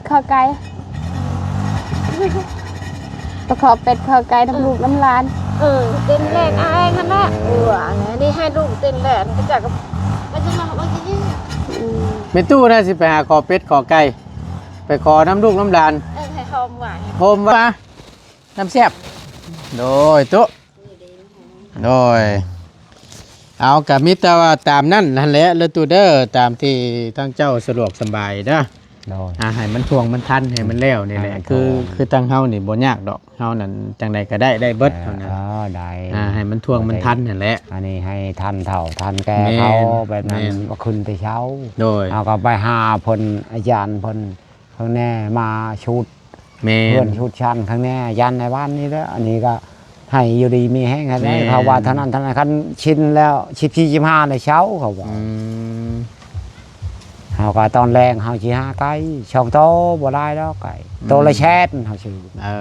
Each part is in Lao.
ເຂົ້າໄກ່ ໄປຂໍເປັດຂໍໄກ່ນຳລູກນຳຫຼານ. ເອີ ເຕັ້ນແລກອ້າຍຫັ້ນແຫຼະ. ເອີ ອັນນີ້ໃຫ້ລູກເຕັ້ນແລກ ເຂົາເຈົ້າກໍ ອືມ ແມ່ຕູ້ນະ ຊິໄປຫາຂໍເປັດຂໍໄກ່ ໄປຂໍນຳລູກນຳຫຼານ. ເອີ ໃຫ້ຫອມຫວານ ໂຮມວ່າ ນ້ຳແຊບ. ໂດຍ ຕຸ ໂດຍ ເອົາ ກະມີແຕ່ວ່າຕາມນັ້ນຫັ້ນແຫຼະເດີຕຸເດີ ຕາມທີ່ທາງເຈົ້າສະດວກສະບາຍເດີ. ໂດຍ ອ່າ ໃຫ້ມັນທ່ວງມັນທັນ ໃຫ້ມັນແລ້ວນີ້ແຫຼະ. ໃຫ້ມັນ ຄື ທ່ວງ ຄືທາງເຮົານີ້ບໍ່ຍາກດອກ ເຮົານັ້ນຈັ່ງໃດກໍໄດ້ ໄດ້ເບິດ ເອີ ເຮົານັ້ນ ເອີ ໄດ້ ອ່າ ໃຫ້ມັນທ່ວງມັນທັນຫັ້ນແຫຼະ. ອັນນີ້ໃຫ້ທັນເຖົ້າທັນແກ່ ແມ່ນ ເຂົາ ແບບນັ້ນ ແມ່ນ ກໍຂຶ້ນແຕ່ເຊົ້າ. ໂດຍ ເຮົາກໍໄປຫາເພິ່ນ ອາຈານເພິ່ນ ຂ້າງແນ່ມາຊຸດ ແມ່ນ ເພື່ອນຊຸດຊັ້ນຂ້າງແນ່ ຢ້ານໃນບ້ານນີ້ແຫຼະ. ອັນນີ້ກໍໃຫ້ຢູ່ດີມີແຮງຫັ້ນແຫຼະ. ແມ່ນ ເຂົາວ່າເທົ່ານັ້ນເທົ່ານັ້ນ ຄັນຊິນແລ້ວ ສິບສີ່ ສິບຫ້າ ແລ້ວເຊົາ ເຂົາວ່າ. ອືມ ເຮົາກໍຕອນແລງເຮົາຊິຫາໄກ່ ສອງໂຕ ບໍ່ຫຼາຍດອກໄກ່ ໂຕລະແສນເຮົາຊື້. ເອີ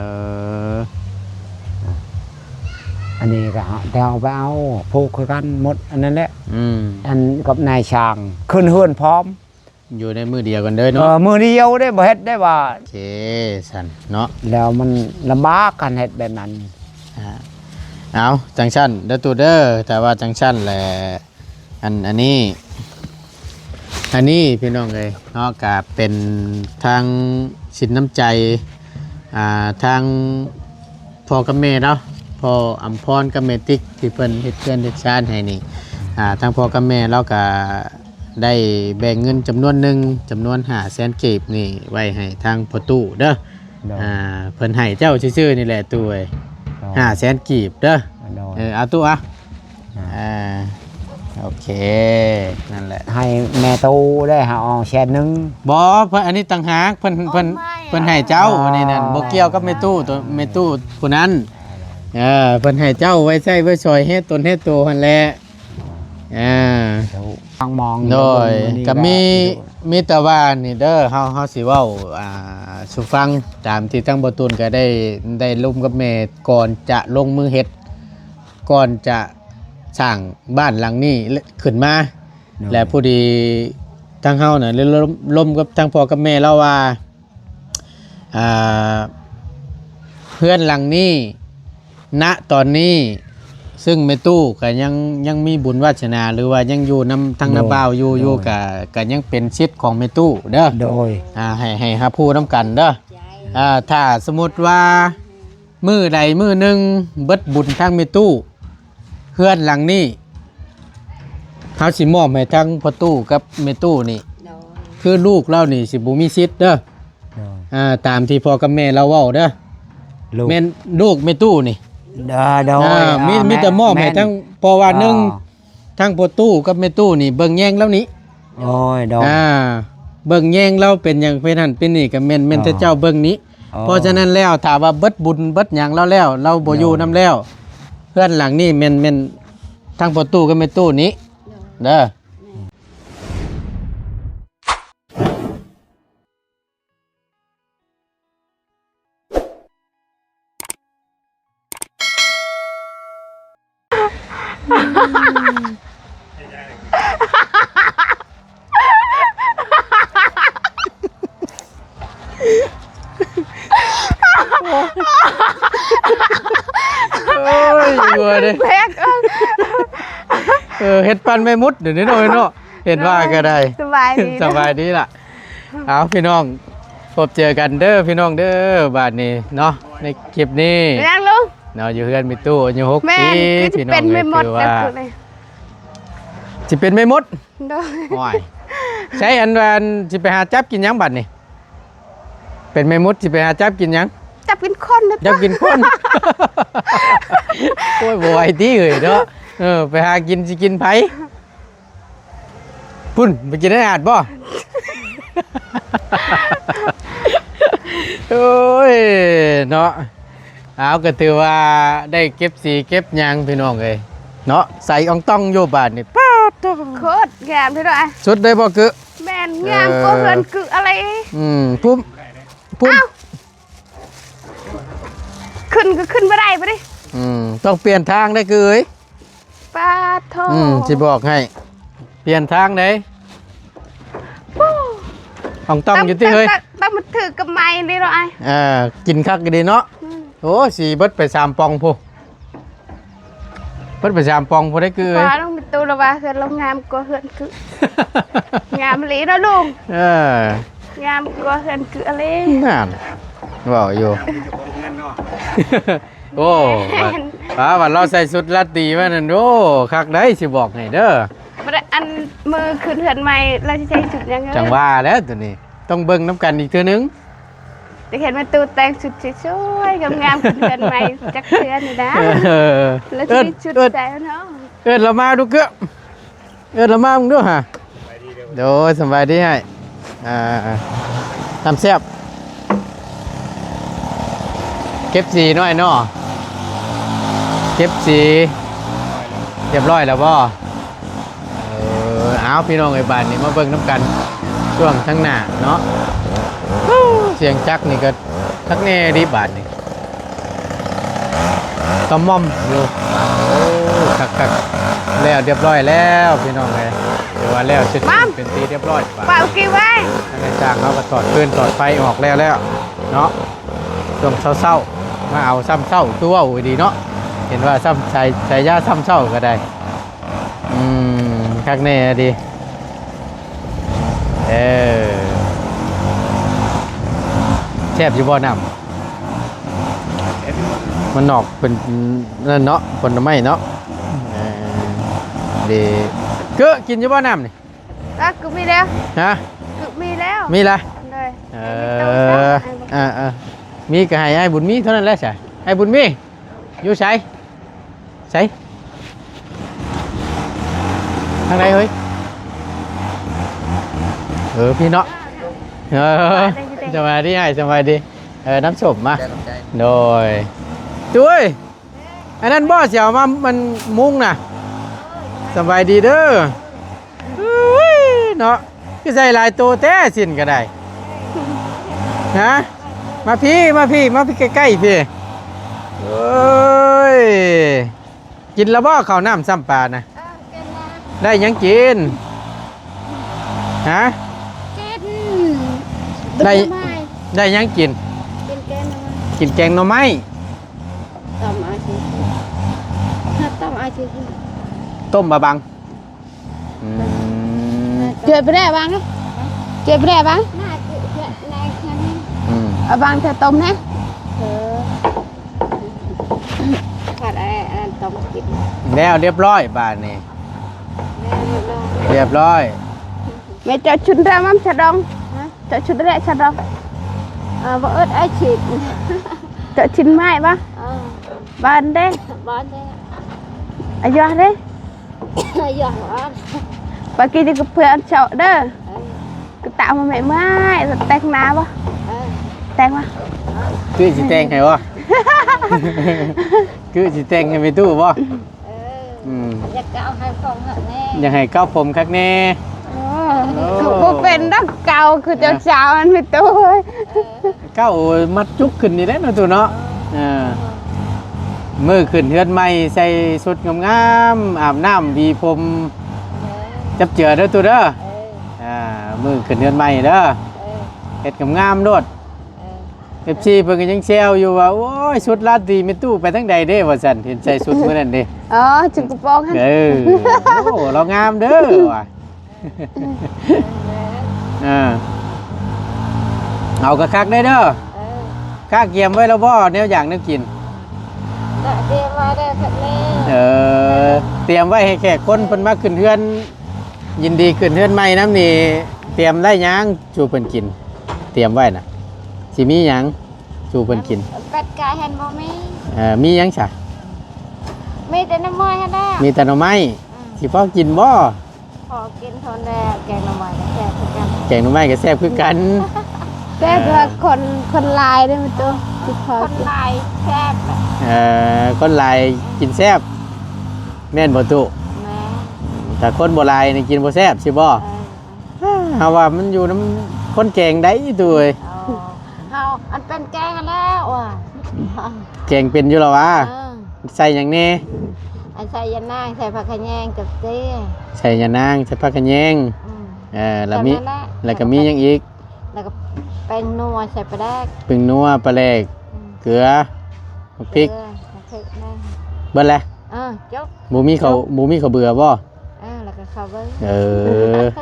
ອັນນີ້ກໍເອົາ ແຕ່ເອົາໄປເອົາ ຜູກຄືກັນໝົດ ອັນນັ້ນແຫຼະ. ອືມ ອັນກັບນາຍຊ່າງຂຶ້ນເຮືອນພ້ອມ ຢູ່ໃນມື້ດຽວກັນເລີຍເນາະ. ເອີ ມື້ດຽວເດ້ ບໍ່ເຮັດໄດ້ວ່າ. ໂອເຄ ຊັ້ນເນາະ ແລ້ວມັນລຳບາກການເຮັດແບບນັ້ນ. ອ່າ ເອົາ ຈັ່ງຊັ້ນເດີຕູ້ເດີ ຖ້າວ່າຈັ່ງຊັ້ນແຫຼະ ອັນ ອັນນີ້ ອັນນີ້ພີ່ນ້ອງເອີຍເນາະ ກະເປັນທາງສິນນ້ຳໃຈ ອ່າ ທາງພໍ່ກັບແມ່ເນາະ ພໍ່ອຳພອນກັບແມ່ຕິກ ທີ່ເພິ່ນເຮັດເຮືອນເຮັດຊານໃຫ້ນີ້ ອ່າ ທາງພໍ່ກັບແມ່ລາວກະ ໄດ້ແບ່ງເງິນຈຳນວນໜຶ່ງ ຈຳນວນຫ້າແສນກີບນີ້ໄວ້ໃຫ້ທາງພໍ່ຕູ້ເດີ. ໂດຍ ອ່າ ເພິ່ນໃຫ້ເຈົ້າຊື່ໆນີ້ແຫຼະຕູ້ເອີຍ ໂດຍ ຫ້າແສນກີບເດີ. ໂດຍ ເອີ ເອົາຕູ້ອະ ອ່າ ອ່າ ໂອເຄ ນັ້ນແຫຼະ ໃຫ້ແມ່ຕູ້ໄດ້ຫາເອົາແສນໜຶ່ງ. ບໍ່ ເພິ່ນ ອັນນີ້ຕ່າງຫາກ ເພິ່ນ ເພິ່ນ ເພິ່ນໃຫ້ເຈົ້າ. ອໍ ອັນນີ້ນັ້ນ ອໍ ບໍ່ກ່ຽວກັບແມ່ຕູ້ ໂຕແມ່ຕູ້ຜູ້ນັ້ນ. ເອີ ເພິ່ນໃຫ້ເຈົ້າໄວ້ໃຊ້ໄວ້ສອຍເຮັດຕົນເຮັດໂຕຫັ້ນແຫຼະ. ອ່າ ທາງມອງ ໂດຍ ກໍມີ ມີແຕ່ວ່ານີ້ເດີ ເຮົາ ເຮົາຊິເວົ້າ ອ່າ ສູ່ຟັງ ຕາມທີ່ທາງບໍ່ຕູນກໍໄດ້ ໄດ້ລົມກັບແມ່ ກ່ອນຈະລົງມືເຮັດ ກ່ອນຈະສ້າງບ້ານຫຼັງນີ້ຂຶ້ນມາ. ໂດຍ ແລະ ພໍດີທາງເຮົານະ ໄດ້ລົມ ລົມກັບທາງພໍ່ກັບແມ່ລາວວ່າ ອ່າ ເຮືອນຫຼັງນີ້ ນະຕອນນີ້ ຊຶ່ງແມ່ຕູ້ກໍຍັງ ຍັງມີບຸນວາສະໜາ ຫຼືວ່າຍັງຢູ່ນຳທາງນ້າບ່າວຢູ່ ໂດຍ ຢູ່ ໂດຍ ກໍ ກໍຍັງເປັນສິດຂອງແມ່ຕູ້ເດີ. ໂດຍ ອ່າ ໃຫ້ ໃຫ້ຮັບຮູ້ນຳກັນເດີ. ອ່າ ຖ້າສົມມຸດວ່າມື້ໃດມື້ໜຶ່ງເບິດບຸນທາງແມ່ຕູ້ ເຮືອນຫຼັງນີ້ ເຮົາຊິມອບໃຫ້ທັງພໍ່ຕູ້ກັບແມ່ຕູ້ນີ້ ໂດຍ ຄືລູກລາວນີ້ຊິບໍ່ມີສິດເດີ. ໂດຍ ອ່າ ຕາມທີ່ພໍ່ກັບແມ່ລາວເວົ້າເດີ ລູກ ແມ່ນລູກແມ່ຕູ້ນີ້. ໂດຍ ໂດຍ ອ່າ ມີ ອ່າ ມີແຕ່ມອບໃຫ້ ແມ່ນ ທັງ ເພາະວ່າ ອໍ ໜຶ່ງ ທັງພໍ່ຕູ້ກັບແມ່ຕູ້ນີ້ເບິ່ງແຍງລາວນີ້. ໂອ້ຍ ໂດຍ ອ່າ ເບິ່ງແຍງລາວເປັນຫຍັງເປັນຫັ້ນເປັນນີ້ ກໍແມ່ນ ແມ່ນ ອໍ ແຕ່ເຈົ້າເບິ່ງນີ້. ອໍ ເພາະສະນັ້ນແລ້ວ ຖ້າວ່າເບິດບຸນເບິດຫຍັງລາວແລ້ວ ລາວບໍ່ຢູ່ນຳແລ້ວ ໂດຍ ເຮືອນຫຼັງນີ້ແມ່ນ ແມ່ນທັງພໍ່ຕູ້ກັບແມ່ຕູ້ນີ້ເດີ. ໂອ້ຍ ຢູ່ເດ້ ແພກ ເອີ ເຮັດປັນແມ່ມຸດ ດຽວນີ້ເນາະ ເນາະ ເຫັນວ່າກໍໄດ້. ສະບາຍດີ ສະບາຍດີລະ. ເອົາ ພີ່ນ້ອງ ພົບເຈີກັນເດີພີ່ນ້ອງເດີ ບາດນີ້ເນາະ ໃນຄລິບນີ້ ແມ່ນ ລຸງ ເນາະ ຢູ່ເຮືອນແມ່ຕູ້ອາຍຸຫົກປີ. ແມ່ນ ຄືຊິເປັນແມ່ມົດ ພີ່ນ້ອງເອີຍ ຄືວ່າ ຊິເປັນແມ່ມົດ. ໂດຍ ໂອ້ຍ ໃຊ້ອັນວ່າ ອັນ ຊິໄປຫາຈັບກິນຫຍັງບາດນີ້? ເປັນແມ່ມົດ ຊິໄປຫາຈັບກິນຫຍັງ? ຈັບກິນຄົນ ຈັບກິນຄົນ. ໂອ້ຍ ບໍ່ໄຫວຕິເອີຍເນາະ. ເອີ ໄປຫາກິນ ຊິກິນໃຜ? ພຸ້ນ ໄປກິນໃນຫາດບໍ່? ໂອ້ຍ ເນາະ. ເອົາ ກໍຖືວ່າໄດ້ເກັບສີເກັບຫຍັງພີ່ນ້ອງເອີຍເນາະ ໃສອອງຕອງຢູ່ບາດນີ້. ປາດໂທ້ ໂຄດງາມເດີ້ ສຸດເລີຍບໍ່ກຶ? ແມ່ນ ງາມກວ່າເຮືອນກຶອະໄລ. ອືມ ພຸ້ນ ພຸ້ນ ອ້າວ ຂຶ້ນກໍຂຶ້ນບໍ່ໄດ້ບາດນີ້. ອືມ ຕ້ອງປ່ຽນທາງໄດ້ຄືເອີຍ. ປາດໂທ້ ອືມ ຊິບອກໃຫ້ ປ່ຽນທາງເດ້. ປູ້ ຕ້ອງຕ້ອງຢູ່ຕິເຮີ້ຍ ຕ້ອງ ຕ້ອງມັນຖືກກັບໄມ້ນີ້ເນາະອ້າຍ. ເອີ ກິນຄັກຢູ່ດີເນາະ. ອືມ ໂອ້ ຊິເບິດໄປສາມປ່ອງພຸ້ນ ເບິດໄປສາມປ່ອງພຸ້ນໄດ໋ ຄືເອີຍ. ວ່ານ້ອງມີຕູ້ລະວ່າເຮືອນລາວງາມກວ່າເຮືອນຄື ງາມອີ່ຫຼີເນາະລຸງ. ເອີ ງາມກວ່າເຮືອນຄືອີ່ຫຼີ. ນັ້ນ ເວົ້າຢູ່ ໂອ້ ແມ່ນ ວ່າ ວ່າລາວໃສ່ຊຸດລາຕີມານັ້ນ ໂອ້ ຄັກໄດ໋ ຊິບອກໃຫ້ເດີ. ບໍ່ໄດ້ ອັນມື້ຂຶ້ນເຮືອນໃໝ່ລາວຊິໃສ່ຊຸດຫຍັງເອີຍ? ຈັ່ງວ່າແຫຼະໂຕນີ້ ຕ້ອງເບິ່ງນຳກັນອີກເທື່ອໜຶ່ງ. ຢາກເຫັນແມ່ຕູ້ແຕ່ງຊຸດສວຍໆ ງາມໆ ຂຶ້ນເຮືອນໃໝ່ຈັກເທື່ອນີ້ນະ. ເອີ ລາວຊິມີຊຸດໃສ່ເນາະ. ເອີ້ນລາວມາດູເກືອ ເອີ້ນລາວມາເບິ່ງດູຫາ. ໂດຍ ສະບາຍດີອ້າຍ. ອ່າ ນ້ຳແຊບ ເກັບສີໜ້ອຍເນາະ ເກັບສີ ຮຽບຮ້ອຍແລ້ວບໍ່? ເອີ ເອົາ ພີ່ນ້ອງເອີຍ ບາດນີ້ມາເບິ່ງນຳກັນຊ່ວງທາງໜ້າເນາະ. ສຽງຈັກນີ້ກໍຄັກແນ່ເດບາດນີ້ ກະໝ່ອມຢູ່. ໂອ້ ຄັກໆ ແລ້ວຮຽບຮ້ອຍແລ້ວ ພີ່ນ້ອງເອີຍ ຖືວ່າແລ້ວເສັດສິ້ນເປັນທີ່ຮຽບຮ້ອຍ. ເປົ່າກີໄວ້ ທາງນາຍຈ້າງເຮົາກໍຖອດຟືນຖອດໄຟອອກແລ້ວໆເນາະ. ຊ່ວງເຊົ້າໆ ມາເອົາຊ່ຳເຊົ້າ ຄືເວົ້າດີເນາະ ເຫັນວ່າຊ່ຳໃຊ້ ໃຊ້ຢາຊ່ຳເຊົ້າກໍໄດ້. ອືມ ຄັກແນ່ດີ. ເອີ ແຊບຢູ່ບໍ່ນ້ຳ? ມັນນອກເປັນນັ້ນເນາະ ຜົນໄມ້ເນາະ. ເອີ ດີ ເກີ ກິນຢູ່ບໍ່ນ້ຳນີ້? ອ່ະ ກຶບມີແລ້ວ. ຮະ? ກຶບມີແລ້ວ. ມີລະ? ໂດຍ. ເອີ ເອີ ມີກໍໃຫ້ອ້າຍບຸນມີເທົ່ານັ້ນແຫຼະຊະ. ອ້າຍບຸນມີ ຢູ່ໃສ? ໃສ? ທາງໃດເຮີ້ຍ? ເອີ ພີ້ເນາະ. ເອີ ສະບາຍດີອ້າຍ ສະບາຍດີ. ເອີ ນ້ຳສົ້ມມາ. ໂດຍ. ຕຸ້ຍ ອັນນັ້ນບໍ່ ຊິເອົາມາ ມັນມຸງນະ. ສະບາຍດີເດີ. ເອີຍ ເນາະ ຄືໃສ່ຫຼາຍໂຕແທ້ ສິ້ນກໍໄດ້. ຮະ? ມາພີ້ ມາພີ້ ມາພີ້ໃກ້ໆ ພີ້. ເອີຍ ກິນແລ້ວບໍ່ ເຂົ້ານ້ຳຊ້ຳປານະ? ເອີ ກິນແລ້ວ. ໄດ້ຫຍັງກິນ? ຮະ? ກິນ ໄດ້ ໄດ້ຫຍັງກິນ? ກິນແກງໜໍ່ໄມ້ ກິນແກງໜໍ່ໄມ້. ຕົ້ມອາຊີ ຕົ້ມອາຊີ ຕົ້ມບາບັງ. ອືມ ເຈີໄປແດ່ບັງ ເຈີໄປແດ່ບັງ. ອືມ ເອົາບັງເທຕົມນະ. ເອີ ຜັດໄອ້ອັນນັ້ນຕົ້ມກິນ. ແລ້ວຮຽບຮ້ອຍບາດນີ້ ແລ້ວຮຽບຮ້ອຍ ຮຽບຮ້ອຍ. ແມ່ເຈົ້າຊຸນຣາມັນສະດອງ ເຈົ້າຊຸນແລະສະດອງ. ເອີ ບໍ່ເອີ້ນໄອ້ຊິ ເຈົ້າຊິນໄມ້ບໍ່? ເອີ ບ້ານເດ້ ບ້ານເດ້ ອາຍອເດ້. ຢາກວ່າ ປາກີນີ້ກໍເພື່ອອັນເຊົາເດີ. ເອີ ກໍຕາມມາແມ່ໄມ້ ແຕ່ງໜ້າບໍ່? ເອີ ແຕ່ງບໍ່? ຄືຊິແຕ່ງໃຫ້ບໍ່? ຄືຊິແຕ່ງໃຫ້ແມ່ຕູ້ບໍ່? ເອີ ອືມ ຢາກເກົາໃຫ້ຜົມຄັກແນ່ ຢາກໃຫ້ເກົາຜົມຄັກແນ່. ໂອ້ ບໍ່ເປັນດອກ ເກົາຄືເຈົ້າສາວຫັ້ນແມ່ຕູ້. ເອີ ເກົາມັດຈຸກຂຶ້ນນີ້ແຫຼະເນາະຕູ້ເນາະ. ເອີ ມື້ຂຶ້ນເຮືອນໃໝ່ໃສ່ຊຸດງາມໆ ອາບນ້ຳຫວີຜົມ ຈັບເຈືອເດີຕູ້ເດີ. ເອີ ອ່າ ມື້ຂຶ້ນເຮືອນໃໝ່ເດີ ເອີ ເຮັດງາມໆໂລດ. ເອີ ເອັຟຊີເພິ່ນກໍຍັງແຊວຢູ່ວ່າ ໂອ້ຍ ຊຸດລາຕີແມ່ຕູ້ໄປທາງໃດເດ້ ວ່າຊັ້ນ ເຫັນໃສ່ຊຸດມື້ນັ້ນເດ້. ອໍ ຊຸດກະໂປງຫັ້ນ. ເອີ ໂອ້ ລາວງາມເດີວ່າ. ເອີ ເອົາກະຄັກໄດ້ເດີ. ເອີ ກະກຽມໄວ້ແລ້ວບໍ່ ແນວຢາກແນວກິນ? ກະກຽມໄວ້ແລ້ວຄັກແນ່. ເອີ ຕຽມໄວ້ໃຫ້ແຂກຄົນເພິ່ນມາຂຶ້ນເຮືອນ ຍິນດີຂຶ້ນເຮືອນໃໝ່ນຳນີ້ ຕຽມໄດ້ຫຍັງສູ່ເພິ່ນກິນ? ຕຽມໄວ້ນະ ຊິມີຫຍັງສູ່ເພິ່ນກິນ? ເປັດໄກ່ຫັ້ນບໍ່ມີ. ເອີ ມີຫຍັງຊະ? ມີແຕ່ໜໍ່ໄມ້ຫັ້ນແຫຼະ. ມີແຕ່ໜໍ່ໄມ້. ອືມ ຊິພໍກິນບໍ່? ພໍກິນເທົ່ານັ້ນແຫຼະ ແກງໜໍ່ໄມ້ກໍແຊບຄືກັນ. ແກງໜໍ່ໄມ້ກໍແຊບຄືກັນ. ແຊບ ເອີ ເພາະວ່າຄົນ ຄົນຫຼາຍເດ້ແມ່ຕູ້ ຊິພໍກິນ. ຄົນຫຼາຍແຊບ. ເອີ ຄົນຫຼາຍກິນແຊບ ແມ່ນບໍ່ຕູ້? ແມ່ນ. ຖ້າຄົນບໍ່ຫຼາຍນີ້ກິນບໍ່ແຊບຊິບໍ່? ເອີ ເຮົາວ່າມັນຢູ່ນຳຄົນແກງໄດ໋ຕູ້ເອີຍ. ອໍ ເຮົາ ອັນເປັນແກງຫັ້ນແຫຼະວ່າ ແກງເປັນຢູ່ລະຫວາ? ເອີ ໃສ່ຫຍັງແນ່? ອັນໃສ່ຢານາງ ໃສ່ຜັກຂະແຍງ ຈັກເຈ້ ໃສ່ຢານາງ ໃສ່ຜັກຂະແຍງ. ອືມ ເອີ ແລ້ວມີ ແລ້ວກໍມີຫຍັງອີກ? ແລ້ວກໍແປ້ງນົວໃສ່ປາແດກ ແປ້ງນົວ ປາແດກ ອືມ ເກືອ ໝາກພິກ ເກືອ ໝາກພິກ ແມ່ນ ເບິດແລ້ວ ເອີ ຈົບ ບໍ່ມີເຂົ້າ ຈົບ ບໍ່ມີເຂົ້າເບືອບໍ່? ເອີ ແລ້ວກໍເຂົ້າເບິ່ງ ເອີ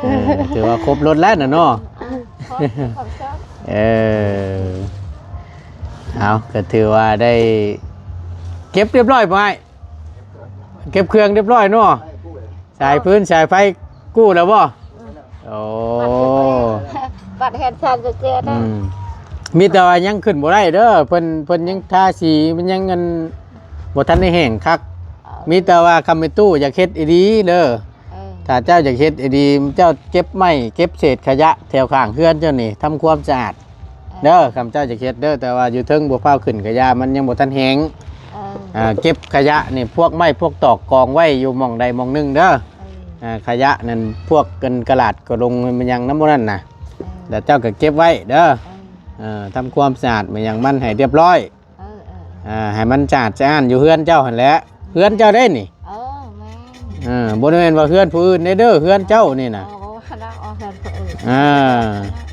ເອີ ຖືວ່າຄົບລົດແລ້ວນະເນາະ ເອີ ຄົບ ຄົບ ຄົບ ເອີ ເອົາ ກໍຖືວ່າໄດ້ເກັບຮຽບຮ້ອຍບໍ່ອ້າຍ? ເກັບເຄື່ອງຮຽບຮ້ອຍເນາະ ສາຍຟືນສາຍໄຟກູ້ແລ້ວບໍ່? ອືມ ໂອ້ ບັດເຮືອນຊານເຈເນາະ ອືມ ມີແຕ່ວ່າຍັງຂຶ້ນບໍ່ໄດ້ເດີ ເພິ່ນ ເພິ່ນຍັງທາສີ ມັນຍັງອັນ ບໍ່ທັນໄດ້ແຫ້ງຄັກ ເອີ ມີແຕ່ວ່າຄຳແມ່ຕູ້ຢາກເຮັດອີ່ຫຼີເດີ ເອີ ຖ້າເຈົ້າຢາກເຮັດອີ່ຫຼີ ເຈົ້າເກັບໄມ້ເກັບເສດຂະຫຍະແຖວຂ້າງເຮືອນເຈົ້ານີ້ ທຳຄວາມສະອາດ ເອີ ເດີ ຄຳເຈົ້າຢາກເຮັດເດີ ແຕ່ວ່າຢູ່ເທິງບໍ່ຟ້າວຂຶ້ນກະຢ່າ ມັນຍັງບໍ່ທັນແຫ້ງ ເອີ ອ່າ ເກັບຂະຫຍະນີ້ ພວກໄມ້ພວກຕອກກອງໄວ້ຢູ່ໝ່ອງໃດໝ່ອງໜຶ່ງເດີ ເອີ ອ່າ ຂະຫຍະນັ້ນ ພວກກັນກະຫຼາດກະຫຼົງ ມັນຫຍັງນຳໝູ່ນັ້ນນະ ເອີ ແລ້ວເຈົ້າກໍເກັບໄວ້ເດີ ເອີ ເອີ ທຳຄວາມສະອາດ ມັນຫຍັງມັນໃຫ້ຮຽບຮ້ອຍ ເອີ ເອີ ອ່າ ໃຫ້ມັນສະອາດສະອ້ານຢູ່ເຮືອນເຈົ້າຫັ້ນແຫຼະ ເຮືອນເຈົ້າເດ້ນີ້ ເອີ ແມ່ນ ເອີ ບໍ່ແມ່ນວ່າເຮືອນຜູ້ອື່ນເດ້ເດີ ເຮືອນເຈົ້ານີ້ນະ ໂອ້ ເຮົາເອົາເຮືອນຜູ້ອື່ນ ອ່າ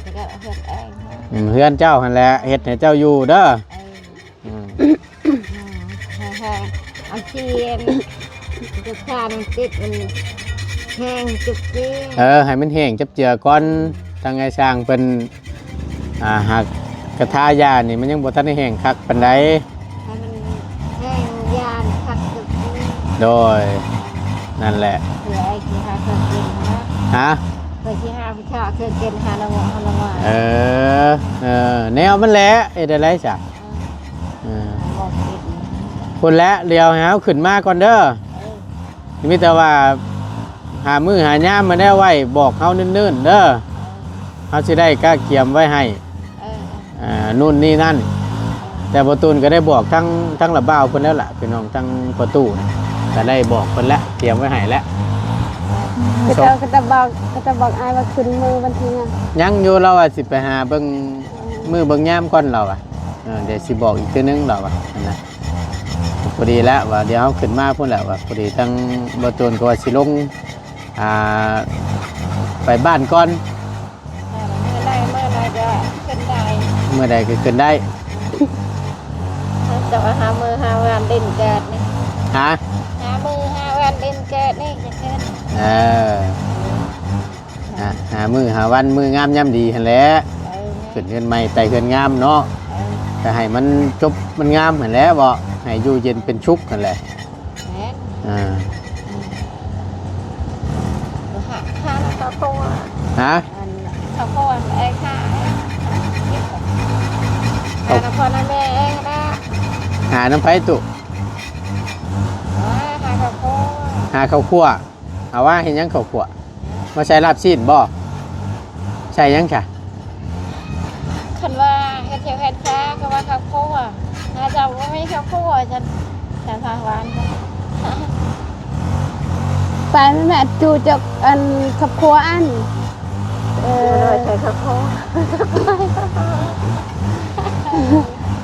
ເຮົາເຮັດເອງ ອືມ ເຮືອນເຈົ້າຫັ້ນແຫຼະ ເຮັດໃຫ້ເຈົ້າຢູ່ເດີ ເອີ ອືມ ອືມ ແຫ້ງໆ ອັນທີ່ ຈະທາມັນຕິດ ມັນແຫ້ງຈຸບຈີ ເອີ ໃຫ້ມັນແຫ້ງຈັບເຈືອກ່ອນ ທາງອ້າຍຊ່າງເພິ່ນ ອ່າ ຫາກກະທາຢານີ້ມັນຍັງບໍ່ທັນໄດ້ແຫ້ງຄັກປານໃດ ໃຫ້ມັນແຫ້ງຢານຄັກສຸດ ໂດຍ ນັ້ນແຫຼະ ເພື່ອໄອ້ຊິຫາເຄື່ອງກິນນະ ຮະ ເພື່ອຊິຫາຜູ້ຊາຍເຄື່ອງກິນ ຫາລາງວັນ ຫາລາງວັນ ເອີ ເອີ ແນວມັນແຫຼະ ເຮັດໄດ້ໄດ໋ຊະ ເອີ ເອີ ບໍ່ກິນ ພຸ້ນແຫຼະ ດຽວໃຫ້ເຮົາຂຶ້ນມາກ່ອນເດີ ເອີ ມີແຕ່ວ່າຫາມື້ຫາຍາມມາແນວໄວ້ບອກເຮົາເນີນໆເດີ ເຮົາຊິໄດ້ກະກຽມໄວ້ໃຫ້ ເອີ ອ່າ ນູ້ນນີ້ນັ້ນ ແຕ່ພໍ່ຕູນກໍໄດ້ບອກທັງ ທັງລະບ່າວເພິ່ນແລ້ວລະ ພີ່ນ້ອງ ທັງພໍ່ຕູ້ນະ ກໍໄດ້ບອກເພິ່ນແລ້ວ ກຽມໄວ້ໃຫ້ແລ້ວ ເຂົາເຈົ້າ ເຂົາເຈົ້າບອກ ເຂົາເຈົ້າບອກອ້າຍວ່າຂຶ້ນມື້ວັນທີຫຍັງ? ຍັງຢູ່ ລາວວ່າຊິໄປຫາເບິ່ງ ອືມ ມື້ເບິ່ງຍາມກ່ອນ ລາວວ່າ ເອີ ດຽວຊິບອກອີກເທື່ອໜຶ່ງ ລາວວ່າ ຫັ້ນນະ ພໍດີແລ້ວວ່າ ດຽວເຮົາຂຶ້ນມາພຸ້ນແຫຼະວ່າ ພໍດີທາງບ່າວຕູນກໍວ່າຊິລົງ ອ່າ ໄປບ້ານກ່ອນ ເອີ ມື້ໃດ ມື້ໃດກໍຂຶ້ນໄດ້ ມື້ໃດກໍຂຶ້ນໄດ້ ແຕ່ວ່າຫາມື້ຫາວັນເດືອນເກີດນີ້ ຮະ ຫາມື້ຫາວັນເດືອນເກີດນີ້ຈະຂຶ້ນ ເອີ ຫາ ຫາມື້ຫາວັນ ມື້ງາມຍາມດີຫັ້ນແຫຼະ ເອີ ຂຶ້ນເຮືອນໃໝ່ໄຕ່ເຮືອນງາມເນາະ ເອີ ກໍໃຫ້ມັນຈົບມັນງາມຫັ້ນແຫຼະເບາະ ໃຫ້ຢູ່ເຢັນເປັນສຸກຫັ້ນແຫຼະ ແມ່ນ ອ່າ ອືມ ຫາ ຫາເຂົ້າຄົວ ຮະ ອັນເຂົ້າຄົວ ເອີ ຫາ ຫານຳພໍ່ນຳແມ່ເອງນະ ຫານຳໃຜຕຸ? ຫາເຂົ້າຄົວ ຫາເຂົ້າຄົວ ເອົາວ່າເຮັດຫຍັງເຂົ້າຂົ້ວ? ມາໃສ່ລາບຊີ້ນບໍ່? ໃສ່ຫຍັງຊະ? ຄັນວ່າເຮັດແຖວເຮັດຊາ ເຂົາວ່າເຂົ້າຂົ້ວ ຖ້າເຈົ້າບໍ່ມີເຂົ້າຂົ້ວ ຈະ ຈະທາງຫວານ ໄປແມ່ຕູ້ຈົກອັນເຂົ້າຂົ້ວອັນ ເອີ ໃສ່ເຂົ້າຂົ້ວ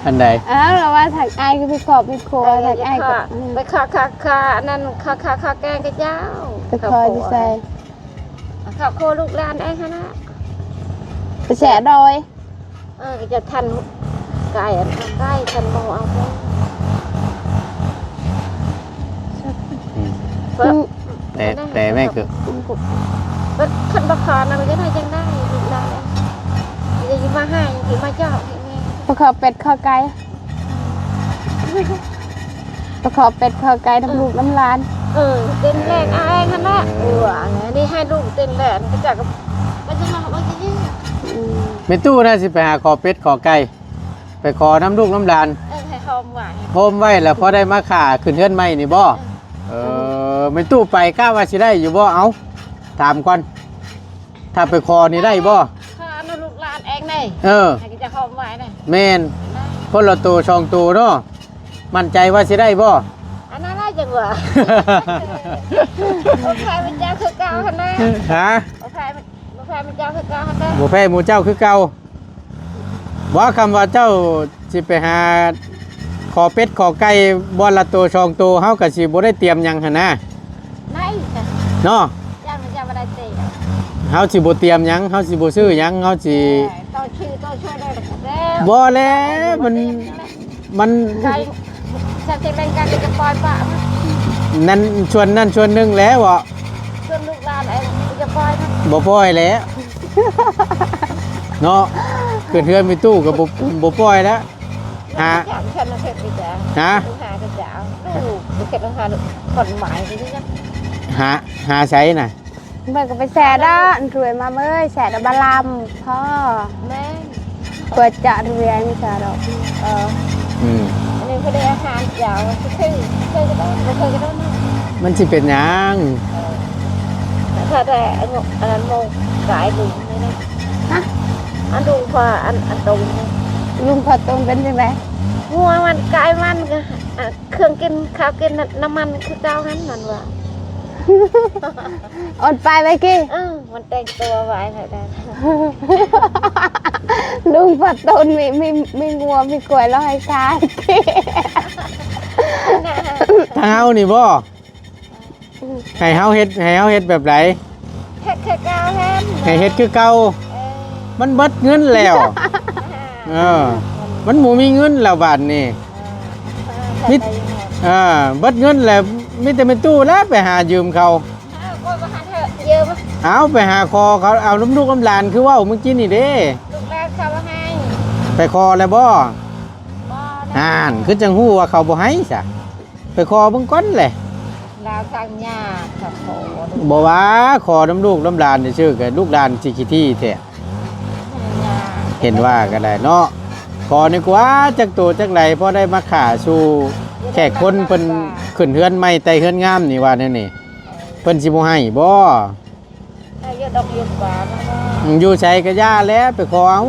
ອັນໃດ? ອ້າວ ລາວວ່າທາງອ້າຍກໍໄປຂໍໄປຂົວ ເອີ ທາງອ້າຍກໍ ໄປຂໍ ຂໍ ຂໍ ຂໍ ອັນນັ້ນ ຂໍ ຂໍ ຂໍແກງຂະເຈົ້າ ໄປຂໍຢູ່ໃສ? ເຂົ້າຄົວລູກຫຼານເອງຫັ້ນນະ ໄປແຊະດອຍ ເອີ ຈະທັນໄກ່ ອັນໄກ່ທັນໝູເອົາ ອືມ ແຕ່ ແຕ່ແມ່ເກີດ ຄັນບໍ່ຂໍນະ ມັນຈະໄດ້ຈັ່ງໃດ ລູກຫຼານ ຈະມາໃຫ້ ຈະມາເຈາະໃຫ້ແມ່ ບໍ່ຂໍເປັດຂໍໄກ່ ໄປຂໍເປັດຂໍໄກ່ນຳລູກນຳຫຼານ ເອີ ເປັນແລກເອົາເອງຫັ້ນແຫຼະ ເອີ ອັນນີ້ໃຫ້ລູກເປັນແລກ ເຂົາເຈົ້າກໍ ອືມ ແມ່ຕູ້ນະ ຊິໄປຫາຂໍເປັດຂໍໄກ່ ໄປຂໍນຳລູກນຳຫຼານ ເອີ ໃຫ້ໂຮມໄວ້ ໂຮມໄວ້ ແລ້ວພໍໄດ້ມາຂ້າຂຶ້ນເຮືອນໃໝ່ນີ້ບໍ່? ເອີ ເອີ ແມ່ຕູ້ໄປກະວ່າຊິໄດ້ຢູ່ບໍ່? ເອົາ ຖາມກ່ອນ ຖ້າໄປຂໍນີ້ໄດ້ບໍ່? ຂໍນຳລູກຫຼານເອງເດ້ ເອີ ໃຫ້ເຂົາເຈົ້າໂຮມໄວ້ເດ້ ແມ່ນ ໄດ້ ຄົນລະໂຕສອງໂຕເນາະ ໝັ້ນໃຈວ່າຊິໄດ້ບໍ່? ອັນນັ້ນລະຈັ່ງວ່າ ບໍ່ແພ້ເຈົ້າຄືເກົ່າຫັ້ນນະ ຮະ? ບໍ່ແພ້ ບໍ່ແພ້ເຈົ້າຄືເກົ່າຫັ້ນນະ ບໍ່ແພ້ໝູ່ເຈົ້າຄືເກົ່າ ບໍ່ ຄຳວ່າເຈົ້າຊິໄປຫາຂໍເປັດຂໍໄກ່ບ່ອນລະໂຕສອງໂຕ ເຮົາກໍຊິບໍ່ໄດ້ຕຽມຫຍັງຫັ້ນນະ ໄດ້ ເນາະ ເຈົ້າ ເຈົ້າບໍ່ໄດ້ຕຽມ ເຮົາຊິບໍ່ຕຽມຫຍັງ ເຮົາຊິບໍ່ຊື້ຫຍັງ ເຮົາຊິ ເອີ ຕ້ອງ ບໍ່ແລ້ວ ມັນ ມັນ ໃຊ່ ສັກເຕັກແລງກັນຈະປ່ອຍປະ ນັ້ນ ສ່ວນນັ້ນສ່ວນໜຶ່ງແຫຼະເບາະ ສ່ວນລູກຫຼານເອງຈະປ່ອຍນະ ບໍ່ປ່ອຍແຫຼະ ເນາະ ຂຶ້ນເຮືອນມີຕູ້ກໍບໍ່ ບໍ່ປ່ອຍແລ້ວ ຫາ ຫາ ຫາກໍຈະເອົາ ລູກບໍ່ເຮັດຫາ ຄົນໝາຍນີ້ນະ ຫາ ຫາໃສນະ? ເບິ່ງກໍໄປແຊະດອກ ລວຍມາເມີຍ ແຊະດອກບາລຳພໍ ແມ່ນ ເປີດຈະເຮືອນແຊະດອກ ເອີ ອືມ ອັນນີ້ເພິ່ນໄດ້ອາຫານເຈົ້າ ຄື ຄື ຄືກໍໄດ້ ບໍ່ຄືກໍໄດ້ເນາະ ມັນຊິເປັນຫຍັງ? ເອີ ຖ້າໄດ້ອັນ ອັນນັ້ນໂມກາຍລຸງນີ້ນະ ຮະ ອັນລຸງພໍ່ ອັນ ອັນຕົງນີ້ ລຸງພໍ່ຕົງເປັນຈັ່ງໃດ? ງົວມັນກາຍມັນກໍ ເຄື່ອງກິນ ຂ້າວກິນ ນ້ຳມັນຄືເກົ່າຫັ້ນ ມັນວ່າ ອ່ອນປາຍໄວ້ກີ້ ເອີ ມັນແຕ່ງຕົວໄວ້ແລ້ວ ລຸງພັດຕົ້ນມີ ມີ ມີງົວມີກວາຍແລ້ວໃຫ້ຂາຍກີ້ ທາງເຮົານີ້ບໍ່ ໃຫ້ເຮົາເຮັດ ໃຫ້ເຮົາເຮັດແບບໃດ? ເຮັດຄືເກົ່າຫັ້ນ ໃຫ້ເຮັດຄືເກົ່າ ເອີ ມັນເບິດເງິນແລ້ວ ເອີ ມັນບໍ່ມີເງິນແລ້ວບາດນີ້ ເອີ ມີ ເອີ ເບິດເງິນແລ້ວ ມີແຕ່ແມ່ຕູ້ແຫຼະໄປຫາຢືມເຂົາ ເອົາ ຂ້ອຍບໍ່ທັນເທີຢືມ ເອົາ ໄປຫາຂໍເຂົາ ເອົານຳລູກນຳຫຼານ ຄືເວົ້າມື້ກີ້ນີ້ເດ້ ລູກຫຼານເຂົາບໍ່ໃຫ້ ໄປຂໍແລ້ວບໍ່? ບໍ່ໄດ້ ຫັ້ນ ຄືຈັ່ງຮູ້ວ່າເຂົາບໍ່ໃຫ້ຊະ ໄປຂໍເບິ່ງກ່ອນແຫຼະ ລາວສັ່ງຍາກ ຂໍ ບໍ່ວ່າຂໍນຳລູກນຳຫຼານຊື່ໆ ກໍລູກຫຼານຊິຂີ້ຖີ່ແທ້ ເຫັນວ່າກໍໄດ້ເນາະ ຂໍນີ້ກວ່າຈັກໂຕຈັກໃດ ພໍໄດ້ມາຂ້າສູ່ແຂກຄົນເພິ່ນຂຶ້ນເຮືອນໃໝ່ໄຕ່ເຮືອນງາມນີ້ ວ່າແນວນີ້ ເພິ່ນຊິບໍ່ໃຫ້ບໍ່? ຢູ່ດອກຢູ່ປ່າ ອືມ ຢູ່ໃສກໍຢ່າແຫຼະ ໄປຂໍເອົາ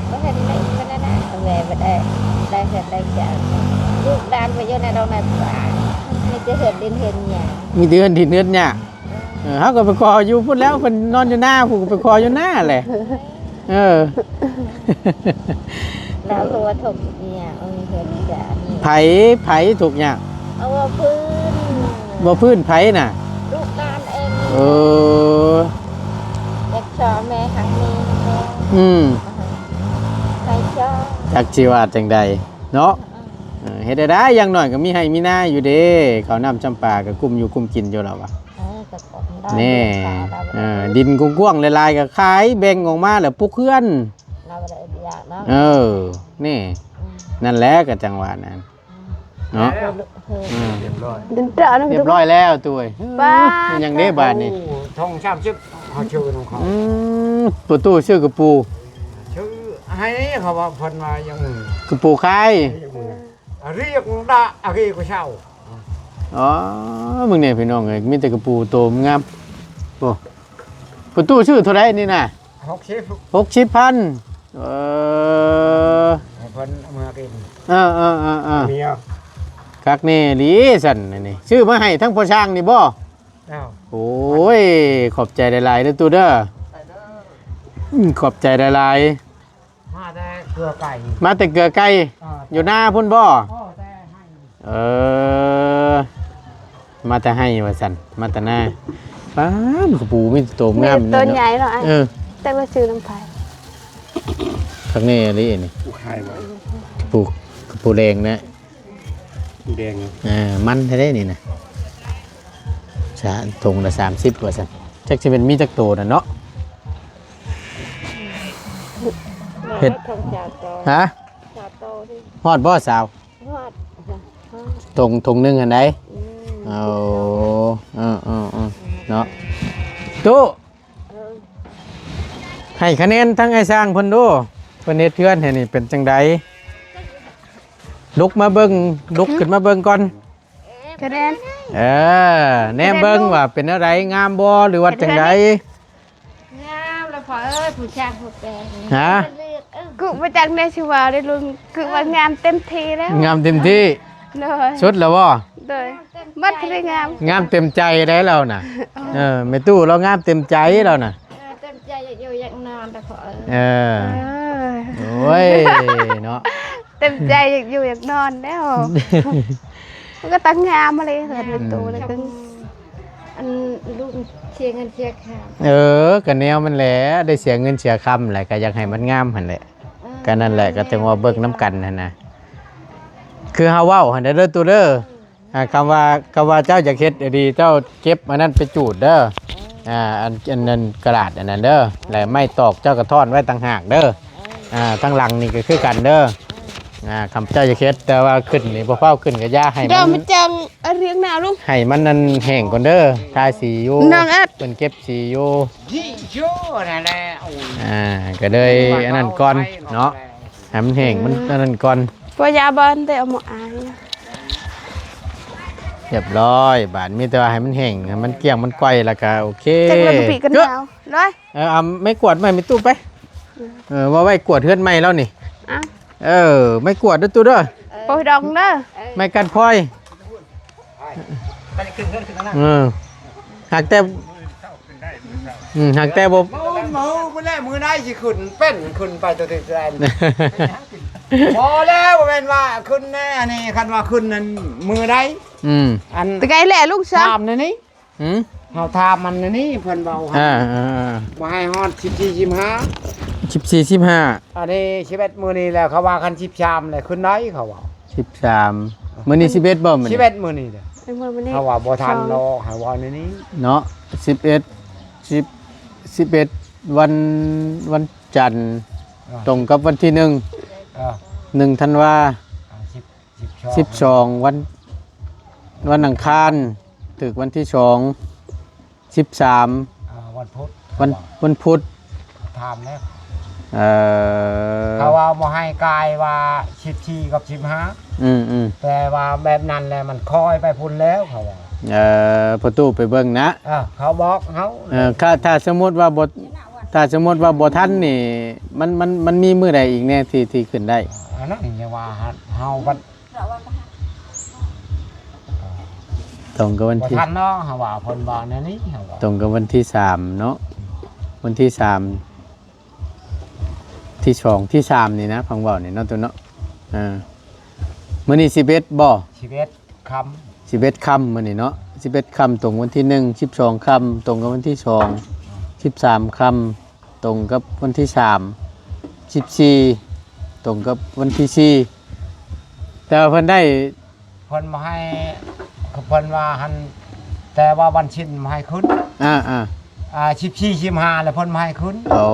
ບໍ່ເຫັນໄດ້ ບໍ່ໄດ້ນະ ແມ່ບໍ່ໄດ້ ໄດ້ເຮືອນໄດ້ຈານ ລູກຫຼານໄປຢູ່ໃນດອກໃນປ່າ ມີແຕ່ເຮືອນດິນເຮືອນຫຍ້າ ມີແຕ່ເຮືອນດິນເຮືອນຫຍ້າ ເອີ ເຮົາກໍໄປຂໍຢູ່ພຸ້ນແລ້ວ ເພິ່ນນອນຢູ່ນາພຸ້ນ ກໍໄປຂໍຢູ່ນາແຫຼະ ເອີ ລາວກໍວ່າທຸກຍາກ ເອີ ເຮືອນຈານ ໃຜ ໃຜທຸກຍາກ? ເອົາ ບໍ່ພື້ນ ບໍ່ພື້ນໃຜນະ? ລູກຫຼານເອງ ເອີ ຢາກຊ່ອຍແມ່ ຮັກແມ່ ອືມ ໃຫ້ຊ່ອຍ ຈັກຊິວ່າຈັ່ງໃດເນາະ ເອີ ເຮັດໄດ້ ຢ່າງໜ້ອຍກໍມີໄຮ່ມີນາຢູ່ເດ້ ເຂົ້ານ້ຳຈຳປາກໍກຸ້ມຢູ່ກຸ້ມກິນຢູ່ແລ້ວວ່າ ເອີ ກໍ ແນ່ ເອີ ດິນກວ້າງໆ ຫຼາຍໆ ກໍຂາຍ ແບ່ງອອກມາແລ້ວປຸກເຮືອນ ເອີ ນີ້ ອືມ ນັ້ນແຫຼະ ກໍຈັ່ງວ່ານັ້ນ ອືມ ເນາະ ເອີ ອືມ ຮຽບຮ້ອຍ ຮຽບຮ້ອຍແລ້ວຕູ້ເອີຍ ປາດ ມັນຫຍັງເດ້ບາດນີ້ ໂອ້ ທອງສາມສິບ ເຮົາຊື້ນຳເຂົາ ອືມ ປະຕູຊື້ກະປູ ຊື້ໃຫ້ ເຂົາວ່າເພິ່ນວ່າຫຍັງ ກະປູຂາຍ ອາ ຮຽກດາ ອາ ກະເຊົາ ອໍ ມຶງແນ່ພີ່ນ້ອງເອີຍ ມີແຕ່ກະປູໂຕງາມ ໂອ້ ປະຕູຊື້ເທົ່າໃດນີ້ນະ? ຫົກສິບ ຫົກສິບພັນ ເອີ ໃຫ້ເພິ່ນເອົາມາກິນ ເອີ ເອີ ເອີ ເອີ ເມຍ ຄັກແນ່ອີ່ຫຼີຊັ້ນ ອັນນີ້ ຊື້ມາໃຫ້ທັງພໍ່ຊ່າງນີ້ບໍ່? ເຈົ້າ ໂອ້ຍ ຂອບໃຈຫຼາຍໆເດີຕູ້ເດີ ອືມ ຂອບໃຈຫຼາຍໆ ມາແຕ່ເກືອໄກ່ ມາແຕ່ເກືອໄກ່ ເອີ ຢູ່ນາພຸ້ນບໍ່? ເອີ ແຕ່ໃຫ້ ເອີ ມາແຕ່ໄຮ່ວ່າຊັ້ນ ມາແຕ່ນາ ປາດ ກະປູມີແຕ່ໂຕງາມ ໂຕໃຫຍ່ເນາະ ເອີ ແຕ່ວ່າຊື້ນຳໃຜ ຄັກແນ່ອີ່ຫຼີນີ້ ກະປູ ກະປູແດງນະ ແດງ ເອີ ມັນແທ້ເດ້ນີ້ນະ ສາ ຖົງລະສາມສິບວ່າຊັ້ນ ຈັກຊິແມ່ນມີຈັກໂຕນັ້ນເນາະ ເຮັດ ຮະ ຮອດບໍ່ສາວ? ຮອດ ຖົງ ຖົງໜຶ່ງຫັ້ນໃດ ອືມ ໂອ້ ເອີ ເອີ ເນາະ ຕູ້ ເອີ ໃຫ້ຄະແນນທາງອ້າຍຊ່າງເພິ່ນດູ ເພິ່ນເຮັດເຮືອນໃຫ້ນີ້ເປັນຈັ່ງໃດ? ລຸກມາເບິ່ງ ລຸກຂຶ້ນມາເບິ່ງກ່ອນ ຄະແນນ ເອີ ແນມເບິ່ງວ່າເປັນແນວໃດ ງາມບໍ່ ຫຼືວ່າຈັ່ງໃດ? ງາມແລ້ວພໍ່ເອີຍ ຜູ້ຊ່າງຜູ້ແປງ ຮະ ກູບໍ່ຈັກແນວຊິເວົ້າເດ້ລຸງ ຄືວ່າງາມເຕັມທີ່ແລ້ວ ງາມເຕັມທີ່ ໂດຍ ສຸດແລ້ວບໍ່? ໂດຍ ໝົດທີ່ງາມ ງາມເຕັມໃຈໄດ໋ລາວນະ ເອີ ແມ່ຕູ້ລາວງາມເຕັມໃຈລາວນະ ເອີ ເຕັມໃຈ ຢາກຢູ່ຢາກນອນແລ້ວພໍ່ເອີຍ ເອີ ເອີ ໂອ້ຍ ເນາະ ເຕັມໃຈ ຢາກຢູ່ຢາກນອນແລ້ວ ມັນກໍຕັ້ງງາມມາເລີຍ ເຮືອນແມ່ຕູ້ ອືມ ແລ້ວກໍ ອັນ ລູກເສຍເງິນເສຍຄຳ ເອີ ກໍແນວມັນແຫຼະ ໄດ້ເສຍເງິນເສຍຄຳແຫຼະ ກໍຢາກໃຫ້ມັນງາມຫັ້ນແຫຼະ ເອີ ກໍນັ້ນແຫຼະ ກໍຈັ່ງວ່າເບິ່ງນຳກັນຫັ້ນນະ ຄືເຮົາເວົ້າຫັ້ນເດີຕູ້ເດີ. ອ່າ ຄຳວ່າ ຄຳວ່າເຈົ້າຢາກເຮັດອີ່ຫຼີ ເຈົ້າເກັບອັນນັ້ນໄປຈູດເດີ ອ່າ ອັນ ອັນນັ້ນກະດາດອັນນັ້ນເດີ ແລະໄມ້ຕອກເຈົ້າກໍທ້ອນໄວ້ຕ່າງຫາກເດີ ອ່າ ທາງຫຼັງນີ້ກໍຄືກັນເດີ ອ່າ ຄຳເຈົ້າຢາກເຮັດ ແຕ່ວ່າຂຶ້ນນີ້ບໍ່ຟ້າວຂຶ້ນກໍຢ່າ ໃຫ້ມັນ ດອກມະຈັງ ອາ ຮຽງໜ້າລຸງ ໃຫ້ມັນນັ້ນແຫ້ງກ່ອນເດີ ທາສີຢູ່ ນ້ອງແອັດ ເພິ່ນເກັບສີຢູ່ ອ່າ ກໍເລີຍອັນນັ້ນກ່ອນເນາະ ໃຫ້ມັນແຫ້ງ ມັນອັນນັ້ນກ່ອນ ບໍ່ຢາບ່ອນແຕ່ເອົາໝໍອາຍ ຮຽບຮ້ອຍ ບາດມີແຕ່ວ່າໃຫ້ມັນແຫ້ງ ໃຫ້ມັນກ້ຽງ ມັນກ່ອຍ ແລ້ວກໍໂອເຄ ຈັກລະມັນປີກັນຍາວ ເອີ ເອີ ເອົາໄມ້ກວາດມາໃຫ້ຕູ້ໄປ ເອີ ວ່າໄວ້ກວາດເຮືອນໃໝ່ແລ້ວນີ້ ເອົາ ເອີ ໄມ້ກວາດເດີຕູ້ເດີ ໂອ້ຍ ດອງເດີ ໄມ້ກັດພອຍ ໄປຂຶ້ນເຮືອນຂຶ້ນທາງນັ້ນ ເອີ ຫາກແຕ່ ອືມ ຫາກແຕ່ບໍ່ ມື້ ມື້ພຸ້ນແຫຼະ ມື້ໃດຊິຂຶ້ນເປັນ ຂຶ້ນໄປຕົວທີ່ແສນ ພໍແລ້ວ ບໍ່ແມ່ນວ່າຂຶ້ນແນ່ ອັນນີ້ຄັນວ່າຂຶ້ນນັ້ນມື້ໃດ ອືມ ອັນ ແຕ່ໄກແຫຼະລຸງຊະ ຖາມແນວນີ້ ຫືມ ເຮົາຖາມມັນແນວນີ້ ເພິ່ນເວົ້າ ອ່າ ອ່າ ບໍ່ໃຫ້ຮອດສິບສີ່ ສິບຫ້າ ສິບສີ່ ສິບຫ້າ ອັນນີ້ສິບເອັດ ມື້ນີ້ແລ້ວ ເຂົາວ່າຄັນສິບສາມແລ້ວຂຶ້ນໄດ້ ເຂົາວ່າ ສິບສາມ ມື້ນີ້ສິບເອັດບໍ່ມື້ນີ້ ສິບເອັດ ມື້ນີ້ເດ້ ເຂົາວ່າບໍ່ທັນດອກ ໃຫ້ເວົ້າແນວນີ້ເນາະ ສິບເອັດ ສິບ ສິບເອັດ ວັນ ວັນຈັນ ອ່າ ຕົງກັບວັນທີໜຶ່ງ ອ່າ ໜຶ່ງທັນວາ ອ່າ ສິບ ສິບສອງ ສິບສອງ ວັນ ວັນອັງຄານ ຖືກວັນທີສອງ ສິບສາມ ອ່າ ວັນພຸດ ວັນ ວັນພຸດ ຖາມແລ້ວ ເອີ ເຂົາວ່າບໍ່ໃຫ້ກາຍວ່າສິບສີ່ກັບສິບຫ້າ ອືມໆ ແຕ່ວ່າແບບນັ້ນແຫຼະ ມັນຄ່ອຍໄປພຸ້ນແລ້ວ ເຂົາວ່າ ເອີ ພໍ່ຕູ້ໄປເບິ່ງນະ ເອີ ເຂົາບອກເຮົາ ເອີ ຖ້າ ຖ້າສົມມຸດວ່າບໍ່ ຖ້າສົມມຸດວ່າບໍ່ທັນນີ້ ມັນ ມັນ ມັນມີມື້ໃດອີກແດ່ທີ່ ທີ່ຂຶ້ນໄດ້ ອັນນັ້ນຍັງວ່າເຮົາບັດ ຕົງກັບວັນທີ ບໍ່ທັນເນາະ ເຮົາວ່າເພິ່ນວ່າແນວນີ້ ເຮົາວ່າ ຕົງກັບວັນທີສາມເນາະ ວັນທີສາມ ທີສອງ ທີສາມນີ້ນະ ຟັງເວົ້ານີ້ເນາະ ຕູ້ເນາະ ອ່າ ມື້ນີ້ສິບເອັດບໍ່? ສິບເອັດຄ່ຳ ສິບເອັດຄ່ຳມື້ນີ້ເນາະ ສິບເອັດຄ່ຳຕົງວັນທີໜຶ່ງ ສິບສອງຄ່ຳຕົງກັບວັນທີສອງ ສິບສາມຄ່ຳ ຕົງກັບວັນທີສາມ ສິບສີ່ຕົງກັບວັນທີສີ່ ແຕ່ວ່າເພິ່ນໄດ້ ເພິ່ນບໍ່ໃຫ້ ເພິ່ນວ່າຫັ້ນ ແຕ່ວ່າວັນສິນບໍ່ໃຫ້ຂຶ້ນ ອ່າໆ ອ່າ ສິບສີ່ ສິບຫ້າ ແລ້ວເພິ່ນບໍ່ໃຫ້ຂຶ້ນ ໂອ້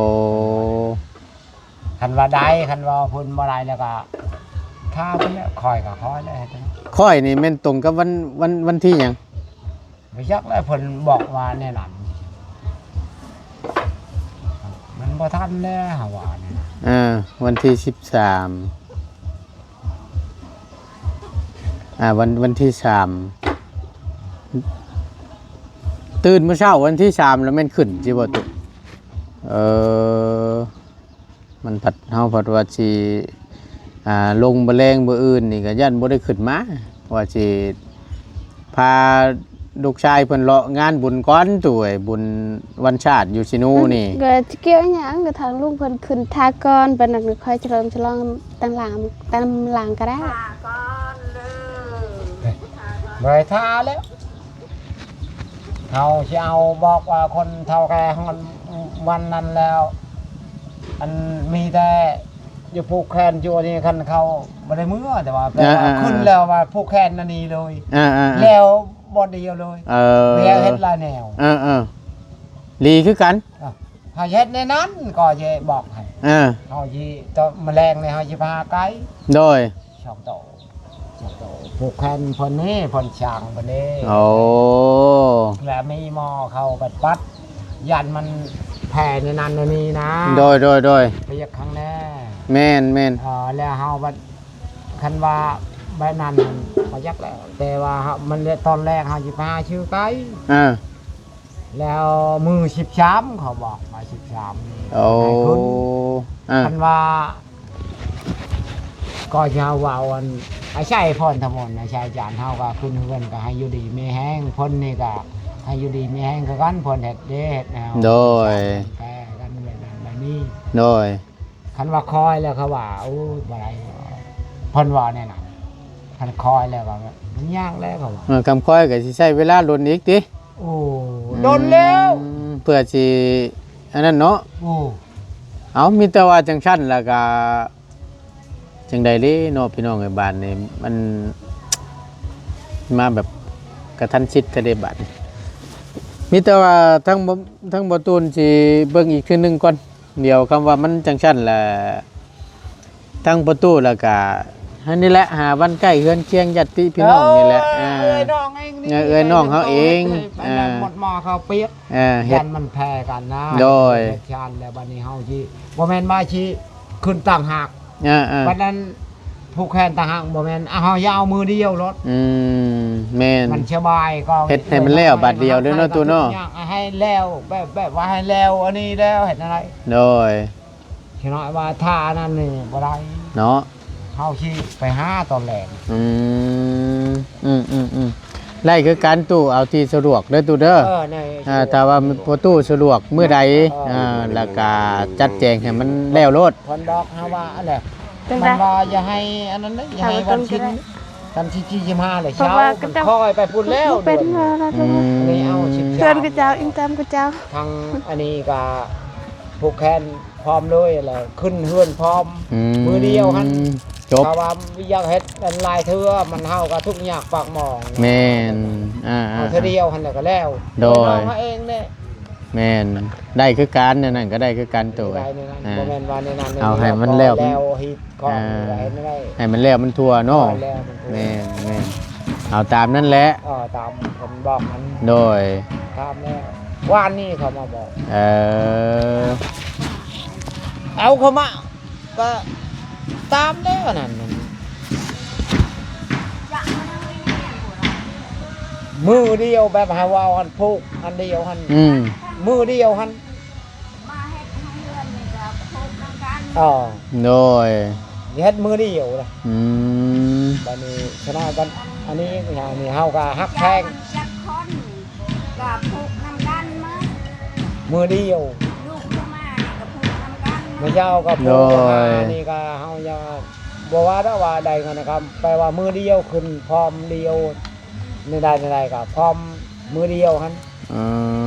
ຄັນວ່າໄດ້ ຄັນວ່າເພິ່ນບໍ່ໄດ້ແລ້ວກໍຖ້າເພິ່ນແຫຼະ ຂ້ອຍກໍຂ້ອຍແຫຼະ ເຮັດຈັ່ງໃດ ຂ້ອຍນີ້ແມ່ນຕົງກັບວັນ ວັນ ວັນທີຫຍັງ? ບໍ່ຈັກແຫຼະ ເພິ່ນບອກວ່າແນວນັ້ນ ມັນບໍ່ທັນແລ້ວ ເຮົາວ່ານີ້ ເອີ ວັນທີສິບສາມ ອ່າ ວັນ ວັນທີສາມ ຕື່ນມື້ເຊົ້າວັນທີສາມແລ້ວແມ່ນຂຶ້ນ ຊິບໍ່ຕຸ ເອີ ມັນພັດ ເຮົາພັດວ່າຊິ ອ່າ ລົງມື້ແລງມື້ອື່ນນີ້ກໍຢ້ານບໍ່ໄດ້ຂຶ້ນມາ ວ່າຊິພາລູກຊາຍເພິ່ນເລາະງານບຸນກ່ອນ ຕູ້ເອີຍ ບຸນວັນຊາດຢູ່ຊິນູນີ້ ກໍຈະກ່ຽວຫຍັງ ກໍທາງລຸງເພິ່ນຂຶ້ນທ່າກ່ອນ ປານນັ້ນຂ້ອຍຈະເລີ່ມສະຫຼອງຕາມຫຼັງ ຕາມຫຼັງກໍໄດ້ ທ່າກ່ອນເດີ ບໍ່ໃຫ້ທ່າແລ້ວ. ເຮົາຊິເອົາ ບອກວ່າຄົນເຖົ້າແກ່ຮອດວັນນັ້ນແລ້ວ ອັນມີແຕ່ຢູ່ຜູກແຂນຢູ່ອັນນີ້ ຄັນເຂົາບໍ່ໄດ້ເມືອ ແຕ່ວ່າແບບວ່າ ອ່າໆໆ ຂຶ້ນແລ້ວວ່າຜູກແຂນອັນນີ້ເລີຍ ອ່າໆໆ ແລ້ວບ່ອນດຽວເລີຍ ເອີ ແລ້ວເຮັດຫຼາຍແນວ ເອີໆ ດີຄືກັນ ອ່າ ໃຫ້ເຮັດໃນນັ້ນກໍຈະບອກໃຫ້ ອ່າ ເຮົາຊິຕອນມື້ແລງນີ້ເຮົາຊິພາໄກ ໂດຍ ສອງໂຕ ສອງໂຕ ຜູກແຂນເພິ່ນນີ້ ເພິ່ນຊ່າງເພິ່ນນີ້ ໂອ້ ແລະມີໝໍເຂົ້າໄປປັດ ຢ້ານມັນແຜ່ໃນນັ້ນໃນນີ້ນະ ໂດຍໆໆ ໄປຢາກຂ້າງແນ່ ແມ່ນໆ ເອີ ແລ້ວເຮົາບັດ ຄັນວ່າແບບນັ້ນບໍ່ຢາກແລ້ວ ແຕ່ວ່າເຮົາ ມັນ ຕອນແລກເຮົາຊິພາຊື້ໄກ ອ່າ ແລ້ວມື້ສິບສາມ ເຂົາບອກວ່າສິບສາມນີ້ ໂອ້ ໃຫ້ຂຶ້ນ ອ່າ ຄັນວ່າ ກໍຈະເວົ້າອັນ ອາໄສພອນທະມົນ ອາໄສອາຈານເຮົາກໍຂຶ້ນເຮືອນ ກໍໃຫ້ຢູ່ດີມີແຮງ ເພິ່ນນີ້ກໍໃຫ້ຢູ່ດີມີແຮງຄືກັນ ເພິ່ນເຮັດເດ ເຮັດແນວ ໂດຍ ແປກັນແບບນັ້ນແບບນີ້ ໂດຍ ຄັນວ່າຄອຍແລ້ວເຂົາວ່າ ໂອ້ຍ ບໍ່ໄດ້ ເພິ່ນວ່າແນວນັ້ນ ຄັນຄອຍແລ້ວກໍມັນຍາກແລ້ວ ເຂົາວ່າ ເອີ ຄຳຄອຍກໍຊິໃຊ້ເວລາດົນອີກຕິ ໂອ້ ອືມ ດົນແລ້ວ ເພື່ອຊິອັນນັ້ນເນາະ ໂອ້ ເອົາ ມີແຕ່ວ່າຈັ່ງຊັ້ນແລ້ວກໍ ຈັ່ງໃດເດ້ເນາະພີ່ນ້ອງເອີຍ ບາດນີ້ມັນມາແບບກະທັນຊິດແທ້ເດ້ບາດນີ້. ມີແຕ່ວ່າທາງ ທາງບໍ່ຕູນຊິເບິ່ງອີກເທື່ອໜຶ່ງກ່ອນ ດຽວຄຳວ່າມັນຈັ່ງຊັ້ນລະ ທາງພໍ່ຕູ້ລະກະ ອັນນີ້ແຫຼະ ຫາບ້ານໃກ້ເຮືອນຄຽງຍາດຕິພີ່ນ້ອງນີ້ແຫຼະ ເອີ ເອີ ເອື້ອຍນ້ອງເອງນີ້ ເອີ ເອື້ອຍນ້ອງເຮົາເອງ ອັນນັ້ນ ເອີ ໝົດໝໍ້ເຂົ້າປຽກ ເອີ ຢ້ານມັນແຜ່ກັນນະ ໂດຍ ເຮັດຊານແລ້ວ ບັດນີ້ເຮົາຊິ ບໍ່ແມ່ນວ່າຊິຂຶ້ນຕ່າງຫາກ ເອີໆ ບັດນັ້ນຜູກແຂນຕ່າງຫາກ ບໍ່ແມ່ນ ເຮົາຢ່າເອົາມື້ດຽວໂລດ ອືມ ແມ່ນ ມັນສະບາຍກວ່າ ເຮັດໃຫ້ມັນແລ້ວບາດດຽວເດີເນາະ ຕູ້ເນາະ ຢາກໃຫ້ແລ້ວ ແບບ ແບບວ່າໃຫ້ແລ້ວອັນນີ້ແລ້ວ ເຮັດແນວໃດ ໂດຍ ຊິນ້ອຍວ່າຖ້າອັນນັ້ນນີ້ບໍ່ໄດ້ເນາະ ເຮົາຊິໄປຫາຕອນແລງ ອືມ ອືມໆໆ ໄດ້ຄືກັນຕູ້ ເອົາທີ່ສະດວກເດີຕູ້ເດີ ເອີ ໃນ ອ່າ ສະດວກ ຖ້າວ່າພໍ່ຕູ້ສະດວກມື້ໃດ ເອີ ອ່າ ແລ້ວກະຈັດແຈງໃຫ້ມັນແລ້ວໂລດ ເພິ່ນບອກເຮົາວ່າອັນແຫຼະ ຈັ່ງໃດ ມັນວ່າຢ່າໃຫ້ອັນນັ້ນເດີ ຢ່າໃຫ້ວັນສິນ ຄັນສິບສີ່ ສິບຫ້າແຫຼະ ເຊົາ ເພາະວ່າເຂົາເຈົ້າ ຄ່ອຍໄປພຸ້ນແລ້ວ ເປັນວ່າ ອືມ ອັນນີ້ເອົາສິບສາມ ເຮືອນຂະເຈົ້າ ອີງຕາມຂະເຈົ້າ ທາງອັນນີ້ກະຜູກແຂນ ພ້ອມເລີຍແຫຼະ ຂຶ້ນເຮືອນພ້ອມ ອືມ ມື້ດຽວຫັ້ນ ຈົບ ຖ້າວ່າຢາກເຮັດອັນຫຼາຍເທື່ອ ມັນເຮົາກໍທຸກຍາກປາກໝອງ ແມ່ນ ອ່າໆ ເອົາເທື່ອດຽວຫັ້ນແຫຼະກໍແລ້ວ ໂດຍ ນ້ອງເຮົາເອງເດ້ ແມ່ນ ໄດ້ຄືກັນ ແນວນັ້ນກໍໄດ້ຄືກັນໂຕ ໄດ້ແນວນັ້ນ ອ່າ ບໍ່ແມ່ນວ່າແນວນັ້ນ ເອົາໃຫ້ມັນແລ້ວ ແລ້ວຮີດຂອງ ອ່າ ກໍເຮັດໄດ້ ໃຫ້ມັນແລ້ວມັນທົ່ວເນາະ ໃຫ້ແລ້ວມັນທົ່ວ ແມ່ນ ແມ່ນ ເອົາຕາມນັ້ນແຫຼະ ເອີ ຕາມເພິ່ນບອກນັ້ນ ໂດຍ ຕາມແລ້ວ ວານນີ້ເຂົາມາບອກ ເອີ ເອົາເຂົ້າມາ ກໍຕາມແລ້ວນັ້ນ ມື້ດຽວ ແບບໃຫ້ເວົ້າອັນຜູກອັນດຽວຫັ້ນ ອືມ ມື້ດຽວຫັ້ນ ມາເຮັດໃຫ້ເຮືອນນີ້ກໍຜູກນຳກັນ ອໍ ໂດຍ ເຮັດມື້ດຽວລະ ອືມ ບັດນີ້ຊະນະກັນ ອັນນີ້ ອັນນີ້ເຮົາກໍຮັກແພງ ຈັກຄົນ ກໍຜູກນຳກັນໝົດ ມື້ດຽວ ລູກເຂົາມານີ້ກໍຜູກນຳກັນໝົດ ມື້ເຊົ້າກໍຜູກ ໂດຍ ມານີ້ກໍເຮົາຍັງບໍ່ວ່າດອກວ່າໄດ້ເງິນນະຄຳ ແປວ່າມື້ດຽວຂຶ້ນພ້ອມດຽວ ແນວໃດແນວໃດກໍພ້ອມມື້ດຽວຫັ້ນ ອື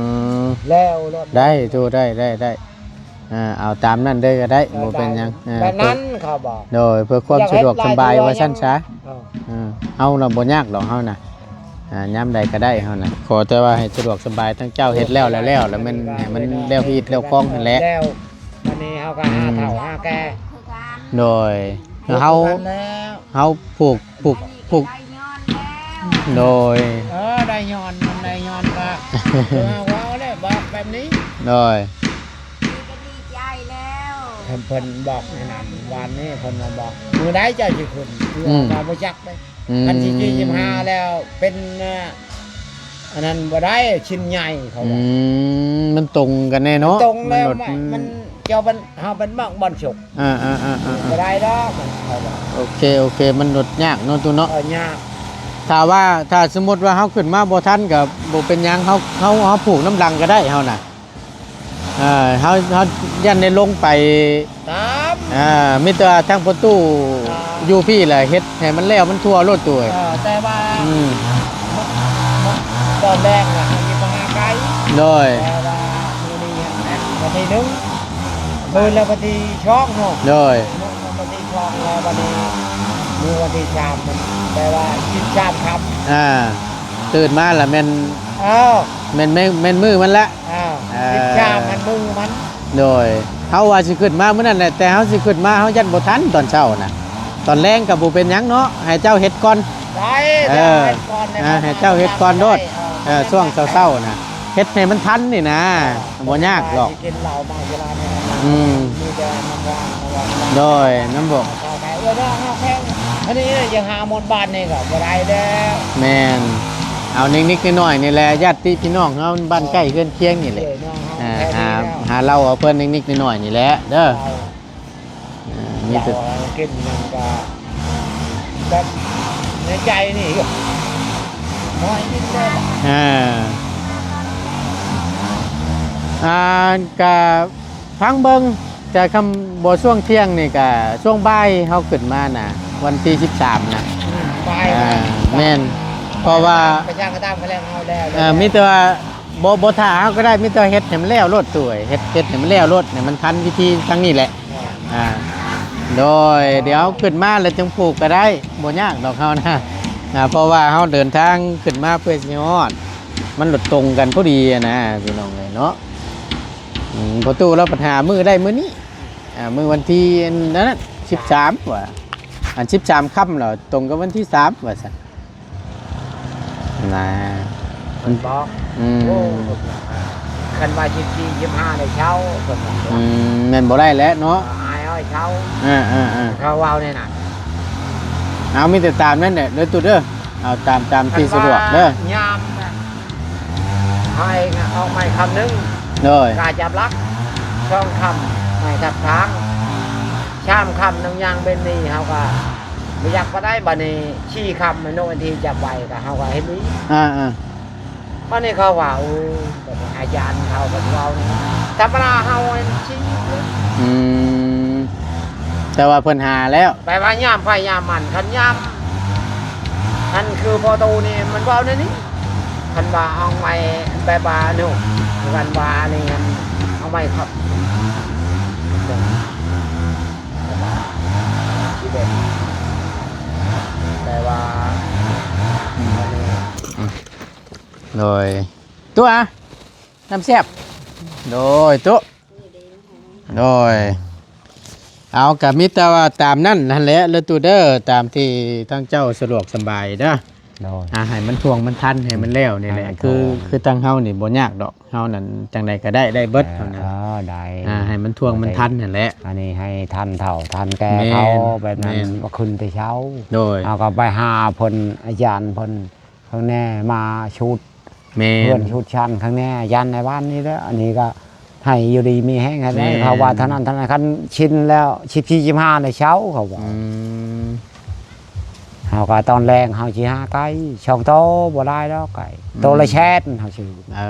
ມ ແລ້ວໂລດ ໄດ້ຕູ້ ໄດ້ ໄດ້ ໄດ້ ອ່າ ເອົາຕາມນັ້ນເລີຍກໍໄດ້ ເອີ ບໍ່ເປັນຫຍັງ ໄດ້ ເອີ ແບບນັ້ນເຂົາບອກ ໂດຍ ເພື່ອຄວາມສະດວກສະບາຍ ວ່າຊັ້ນຊະ ເອີ ເອີ ເຮົານະບໍ່ຍາກດອກ ເຮົານະ ອ່າ ຍາມໃດກໍໄດ້ ເຮົານະ ຂໍແຕ່ວ່າໃຫ້ສະດວກສະບາຍ ທັງເຈົ້າເຮັດແລ້ວ ແລ້ວ ແລ້ວ ແລ້ວແມ່ນໃຫ້ມັນແລ້ວຮີດແລ້ວຄອງຫັ້ນແຫຼະ ແລ້ວ ບັດນີ້ເຮົາກໍຫາເຖົ້າຫາແກ່ ອືມ ຄືກັນ ໂດຍ ເຮົາ ຄືກັນແລ້ວ ເຮົາຜູກ ຜູກ ຜູກ ໂດຍ ເອີ ໄດ້ຍ້ອນ ມັນໄດ້ຍ້ອນກໍ ຄືເຮົາເວົ້າແຫຼະ ບອກແບບນີ້ ໂດຍ ດີໃຈແລ້ວ ເພິ່ນ ເພິ່ນບອກໃນນັ້ນ ວານນີ້ເພິ່ນມາບອກ ມື້ໃດເຈົ້າຊິຂຶ້ນ ອືມ ວ່າບໍ່ຈັກເດ້ ອືມ ຄັນສິບສີ່ ສິບຫ້າແລ້ວ ເປັນ ອັນນັ້ນບໍ່ໄດ້ ຊິນໃຫຍ່ເຂົາ ອື ວ່າ ມ ມັນຕົງກັນແນ່ເນາະ ມັນຕົງແລ້ວ ມັນ ມັນ ເຈົ້າມັນ ເຮົາມັນມັກບ່ອນສຸກ ອ່າໆໆໆ ບໍ່ໄດ້ດອກ ມັນເຂົາວ່າ ໂອເຄ ໂອເຄ ມັນລົດຍາກເນາະ ຕູ້ເນາະ ເອີ ຍາກ ຖ້າວ່າ ຖ້າສົມມຸດວ່າເຮົາຂຶ້ນມາບໍ່ທັນກໍບໍ່ເປັນຫຍັງ ເຮົາ ເຮົາ ເຮົາຜູກນຳຫຼັງກໍໄດ້ ເຮົານະ ອ່າ ເຮົາ ເຮົາຢ້ານໄດ້ລົງໄປ ຕາມ ອ່າ ມີແຕ່ວ່າທາງພໍ່ຕູ້ ອ່າ ຢູ່ພີ້ແຫຼະ ເຮັດໃຫ້ມັນແລ້ວມັນທົ່ວໂລດ ຕູ້ເອີຍ ເອີ ແຕ່ວ່າ ອືມ ຕອນແລກນະ ເຮົາຊິໄປຫາໄກ ໂດຍ ແຕ່ວ່າມື້ນີ້ຫັ້ນແຫຼະ ວັນທີໜຶ່ງ ມື້ລະວັນທີສອງເນາະ ໂດຍ ມື້ລະວັນທີສອງ ແລ້ວບັດນີ້ມື້ວັນທີສາມ ມັນແປວ່າສິບສາມຄ່ຳ ອ່າ ຕື່ນມາລະແມ່ນ ເອີ ແມ່ນ ແມ່ນ ແມ່ນມື້ມັນລະ ອ່າ ເອີ ສິບສາມຫັ້ນມື້ມັນ ໂດຍ ເຮົາວ່າຊິຂຶ້ນມາມື້ນັ້ນແຫຼະ ແຕ່ເຮົາຊິຂຶ້ນມາ ເຮົາຢ້ານບໍ່ທັນຕອນເຊົ້ານະ ຕອນແລງກໍບໍ່ເປັນຫຍັງເນາະ ໃຫ້ເຈົ້າເຮັດກ່ອນ ໄດ້ ເອີ ເຮັດກ່ອນ ອ່າ ໃຫ້ເຈົ້າເຮັດກ່ອນໂລດ ເອີ ເອີ ຊ່ວງເຊົ້າໆນະ ເຮັດໃຫ້ມັນທັນນີ້ນະ ເອີ ບໍ່ຍາກດອກ ຊິກິນເຫຼົ້າເມົາສຸລານີ້ນະ ອືມ ມີແຕ່ນ້ຳຫວານ ນ້ຳຫວານ ໂດຍ ນ້ຳບົກ ເອີ ເອີ ເອີ ອັນນີ້ຢ່າຫາໝົດບ້ານນີ້ກໍບໍ່ໄດ້ແລ້ວ ແມ່ນ ເອົານິດໆໜ້ອຍໆນີ້ແຫຼະ ຍາດຕິພີ່ນ້ອງເຮົາບ້ານໃກ້ເຮືອນຄຽງນີ້ແຫຼະ ເອີ ເອີ ຫາ ຫາເຫຼົ້າເອົາເພິ່ນນິດໆໜ້ອຍໆນີ້ແຫຼະເດີ ເອີ ມີແຕ່ກິນນັ້ນກໍແບບໃນໃຈນີ້ຢູ່ ນ້ອຍນິດເດີ ອ່າ ອ່າ ກະ ພັງເບິ່ງ ແຕ່ຄຳບໍ່ຊ່ວງທ່ຽງນີ້ກະຊ່ວງບ່າຍເຮົາຂຶ້ນມານະ ວັນທີສິບສາມນະ ອືມ ບ່າຍ ອ່າ ແມ່ນ ເພາະວ່າ ໄປທາງກະຕາມກະແລ້ວເຮົາແລ້ວ ອ່າ ມີແຕ່ວ່າບໍ່ ບໍ່ຖ້າເຮົາກໍໄດ້ ມີແຕ່ເຮັດໃຫ້ມັນແລ້ວໂລດ ຕູ້ເອີຍ ເຮັດ ເຮັດໃຫ້ມັນແລ້ວໂລດ ໃຫ້ມັນທັນວິທີທາງນີ້ແຫຼະ ອ່າ ອ່າ ໂດຍ ດຽວເຮົາຂຶ້ນມາແລ້ວຈຶ່ງຜູກກໍໄດ້ ບໍ່ຍາກດອກເຮົານະ ອ່າ ເພາະວ່າເຮົາເດີນທາງຂຶ້ນມາເພື່ອຊິຮອດ ມັນລົດຕົງກັນພໍດີນະ ພີ່ນ້ອງເອີຍເນາະ. ອືມ ພໍ່ຕູ້ລາວບັດຫາມື້ໄດ້ມື້ນີ້ ອ່າ ມື້ວັນທີອັນນັ້ນ ສິບສາມວ່າ ອັນສິບສາມຄ່ຳແລ້ວ ຕົງກັບວັນທີສາມວ່າຊັ້ນ. ນະ ເພິ່ນບອກ ອືມ ໂອ້ ເພິ່ນວ່າ ຄັນວ່າສິບສີ່ ສິບຫ້າ ໄດ້ເຊົ່າ ເພິ່ນວ່າ ອືມ ແມ່ນບໍ່ໄດ້ແລ້ວເນາະ ອ້າຍເອີຍ ເຊົ່າ ເອີໆໆ ເຂົາເວົ້າແນວນັ້ນ. ເອົາ ມີແຕ່ຕາມນັ້ນແຫຼະເດີຕູ້ເດີ ເອົາຕາມ ຕາມທີ່ສະດວກເດີ ຍາມໃຫ້ອອກໃໝ່ຄ່ຳໜຶ່ງ ໂດຍ ກາຈັບຫຼັກ ສອງຄ່ຳໃຫ້ທັບທາງ ສາມຄ່ຳໜຶ່ງຢ່າງເປັນນີ້ ເຮົາກໍບໍ່ຢາກປານໃດ. ບາດນີ້ສີ່ຄ່ຳໃຫ້ໂນວັນທີຈັບໄວ້ ກໍເຮົາກໍເຫັນດີ ອ່າໆ ບາດນີ້ເຂົາວ່າ ໂອ້ ອາຈານເຂົາກໍເວົ້າ ທຳມະດາເຮົາຫັ້ນຊີ້ ອືມ ແຕ່ວ່າເພິ່ນຫາແລ້ວ ແປວ່າຍາມໃຜຍາມມັນ ຄັນຍາມ ອັນຄືພໍ່ຕູ້ນີ້ມັນເວົ້າແນວນີ້ ຄັນວ່າເອົາໃໝ່ແບບວ່າໂນ ຄັນວ່ານີ້ມັນເອົາໃໝ່ຄັບ ຊິແບບ ແຕ່ວ່າ ອືມ ອັນນີ້ ໂດຍ ຕົວະ ນ້ຳແຊບ ໂດຍ ໂຕະ ໂດຍ ເອົາ ກະມີແຕ່ວ່າຕາມນັ້ນຫັ້ນແຫຼະເດີຕູ້ເດີ ຕາມທີ່ທາງເຈົ້າສະດວກສະບາຍເດີ ໂດຍ ອ່າ ໃຫ້ມັນທ່ວງມັນທັນ ໃຫ້ມັນແລ້ວນີ້ແຫຼະ ໃຫ້ມັນ ຄື ທ່ວງ ຄືທາງເຮົານີ້ບໍ່ຍາກດອກ ເຮົານັ້ນຈັ່ງໃດກໍໄດ້ ໄດ້ເບິດ ເອີ ເຮົານັ້ນ ເອີ ໄດ້ ອ່າ ໃຫ້ມັນທ່ວງມັນທັນຫັ້ນແຫຼະ ອັນນີ້ໃຫ້ທັນເຖົ້າທັນແກ່ເຂົາ ແມ່ນ ແບບນັ້ນ ແມ່ນ ກໍຂຶ້ນແຕ່ເຊົ້າ ໂດຍ ເຮົາກໍໄປຫາເພິ່ນ ອາຈານເພິ່ນ ຂ້າງແນ່ມາຊຸດ ແມ່ນ ເພື່ອນຊຸດຊັ້ນຂ້າງແນ່ ຢ້ານໃນບ້ານນີ້ແຫຼະ ອັນນີ້ກໍໃຫ້ຢູ່ດີມີແຮງ ໃຫ້ໄດ້ ແມ່ນ ເຂົາວ່າເທົ່ານັ້ນເທົ່ານັ້ນ ຄັນຊິນແລ້ວ ສິບສີ່ ສິບຫ້າ ໄດ້ເຊົາ ເຂົາວ່າ ອືມ ເຮົາກໍຕອນແລງເຮົາຊິຫາໄກ່ ສອງໂຕ ບໍ່ຫຼາຍດອກໄກ່ ອືມ ໂຕລະແສນເຮົາຊື້ ເອີ